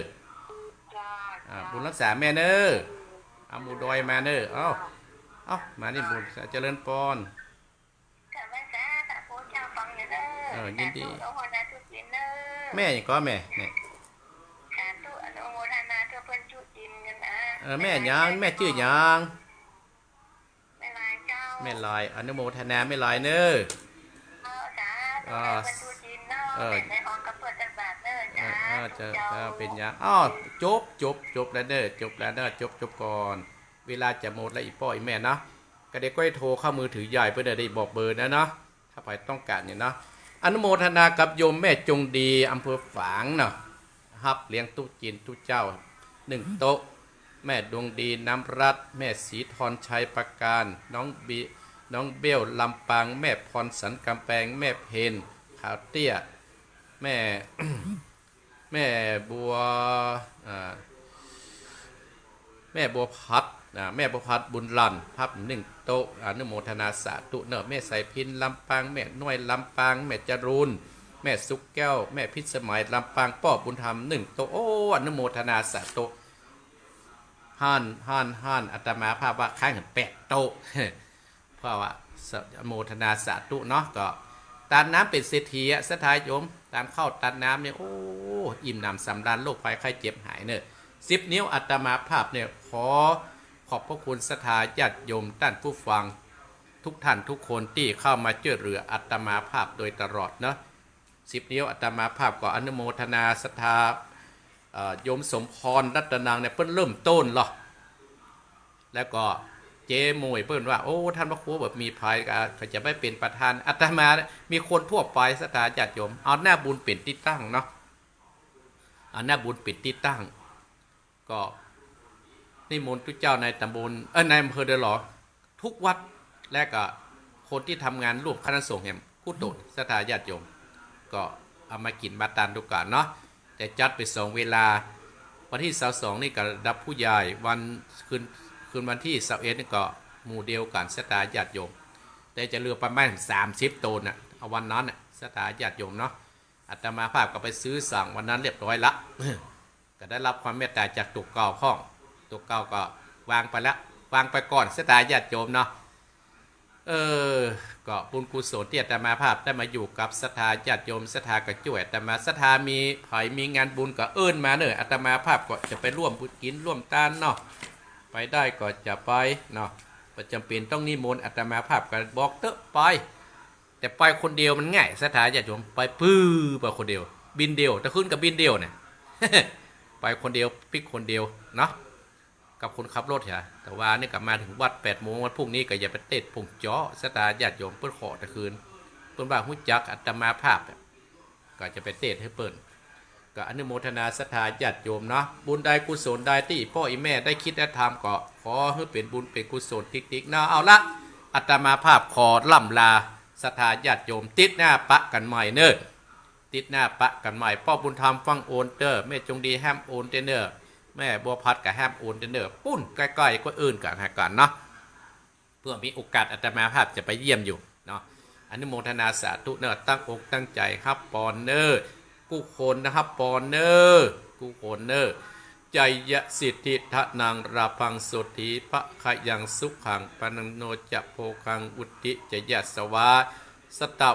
จ้า อ่า จ้า บุญรักษาแม่เน้อ เอาหมู่ดอยมาเน้อ เอ้า เอ้า มานี่บุญ เจริญปอน กราบไหว้สาธุเจ้าฟังอยู่เน้อ เออ ยินดี สาธุอนุโมทนาทุกจินเน้อ แม่หยังก็แม่เนี่ย สาธุอนุโมทนาทั่วเปิ้นจุจินเงินอา เออ แม่หยัง แม่จื้อหยัง แม่ลายเจ้า แม่ลาย อนุโมทนาแม่ลายเน้อ เออ สาธุ เออ เปิ้นจุจินเนาะ เออ แม่ในห้องก็เปิ้นจักบาทเน้อ เออ สาธุ เออ เจ้า เจ้า เจ้า เป๋นหยัง อ้าว จบ จบ จบแล้วเน้อ จบแล้วเน้อ จบ จบก่อน เวลาจะหมดแล้วอีป้ออีแม่เนาะ ก็เดี๋ยวก้อยโทรเข้ามือถือยายเปิ้นได้บอกเบอร์นะเนาะ ถ้าใผต้องก๋านเนี่ยเนาะ อนุโมทนากับโยมแม่จงดี อำเภอฝางเนาะ ฮับเหรียญตุ๊จีนตุ๊เจ้า หนึ่งโต๊ะ แม่ดวงดี น้ำรัตน์ แม่ศรีธรชัยประการ น้องบี น้องเบล ลำปาง แม่พรสันกำแพง แม่เพ็ญ ขาวเตี้ย แม่ แม่บัว อ่า แม่บัวพัด อ่า แม่บัวพัดบุญรัน ฮับหนึ่งโต๊ะ อนุโมทนาสาธุเนาะ แม่สายพิณ ลำปาง แม่น้อย ลำปาง แม่จรูน แม่สุขแก้ว แม่พิสมัย ลำปาง ป้อบุญธรรม หนึ่งโต๊ะ โอ้ อนุโมทนาสาธุ หั้น หั้น หั้น อาตมาภาพว่าค้างแปดโต๊ะ เพราะว่า อนุโมทนาสาธุเนาะ ก็ตานน้ำเป๋นเศรษฐีอะ ศรัทธาโยม ตานข้าวตานน้ำเนี่ย โอ้ อิ่มหนำสำราญ โรคภัยไข้เจ็บหายเน้อ สิบนิ้วอาตมาภาพเนี่ย ขอ ข ขอบพระคุณศรัทธาญาติโยมต้านผู้ฟังทุกท่านทุกคนตี้เข้ามาจ้วยเหลืออาตมาภาพโดยตลอดเนาะ สิบ นิ้วอาตมาภาพก็อนุโมทนาศรัทธา เอ่อ โยมสมพรรัตนังเนี่ยเปิ้นเริ่มต้นลอ แล้วก็เจ๊หมวยเปิ้นว่า โอ้ ต้านพระครูแบบมีภัยก็ ก็จะไปเป๋นประธาน อาตมาเนี่ยมีคนทั่วไปศรัทธาญาติโยม เอาหน้าบุญเป๋นตี้ตั้งเนาะ เอาหน้าบุญเป๋นตี้ตั้ง ก็นิมนต์ตุ๊เจ้าในต๋ำบล เอ้ย ในอำเภอเดียวหรอ ทุกวัด และก็คนตี้ทำงานร่วมคณะสงฆ์แหมกู้ต๋น ศรัทธาญาติโยม ก็เอามากิ๋นมาตานดูก่อนเนาะ แต่จัดเป๋นสองเวลา วันตี้ซาวสองนี่ก็ระดับผู้ใหญ่ วัน คืน คืนวันตี้ซาวเอ็ดนี่ก็หมู่เดียวกั๋น ศรัทธาญาติโยม แต่จะเหลือประมาณสามสิบต๋นน่ะ เอาวันนั้นน่ะ ศรัทธาญาติโยมเนาะ อาตมาภาพก็ไปซื้อสั่งวันนั้นเรียบร้อยละ ก็ได้รับความเมตตาจากตุ๊เก่าพ่อง ตุ๊เก่าก็วางไปละ วางไปก่อน ศรัทธาญาติโยมเนาะ เออ ก็บุญกุศลตี้อาตมาภาพได้มาอยู่กับศรัทธาญาติโยม ศรัทธาก็จ้วยอาตมา ศรัทธามีใผมีงานบุญก็เอิ้นมาเน่อ อาตมาภาพก็จะไปร่วมบุญกิ๋นร่วมตานเนาะ ไปได้ก็จะไปเนาะ บ่จ๋ำเป๋นต้องนิมนต์ อาตมาภาพก็บอกเต๊อะไป แต่ไปคนเดียวมันง่าย ศรัทธาญาติโยม ไปปื๊ดไปคนเดียว บินเดียว ตะคืนก็บินเดียวเนี่ย ไปคนเดียว ปิ๊กคนเดียวเนาะ กับคนขับรถเหีย แต่ว่านี่ก็มาเถิงวัดแปดโมง วันพรุ่งนี้ก็อย่าไปเตศน์ผงเจาะ ศรัทธาญาติโยม เปิ้นขอตะคืน เปิ้นว่าฮู้จักอาตมาภาพ ก็จะไปเตศน์หื้อเปิ้น ก็อนุโมทนาศรัทธาญาติโยมเนาะ บุญใดกุศลใดตี้ป้ออี่แม่ได้คิดได้ทำก็ขอหื้อเป๋นบุญเป๋นกุศลติ๊กๆ เนาะ เอาละ อาตมาภาพขอล่ำลาศรัทธาญาติโยม ติ๊ดหน้าปะกั๋นใหม่เน่อ ติ๊ดหน้าปะกั๋นใหม่ ป้อบุญธรรมฟั่งโอนเต๊อะ แม่จงดีแหมโอนเต๊อะเน่อ แม่บัวผัดก็แหมโอนเต๊อะเน่อ ปุ้นใก้ๆ ก็เอิ้นกั๋นหากั๋นเนาะ เปื้อมีโอกาสอาตมาภาพจะไปเยี่ยมอยู่เนาะ อนุโมทนาสาธุเน่อ ตั้งอกตั้งใจ๋ฮับปอนเน่อ กู้คนนะฮับปอนเน่อ กู้คนเน่อ ชัยยะสิทธิธนังลาภังโสติภะคะยังสุขัง พะนังโนจะโภคัง วุฑฒิจะยะสวา สัตตะ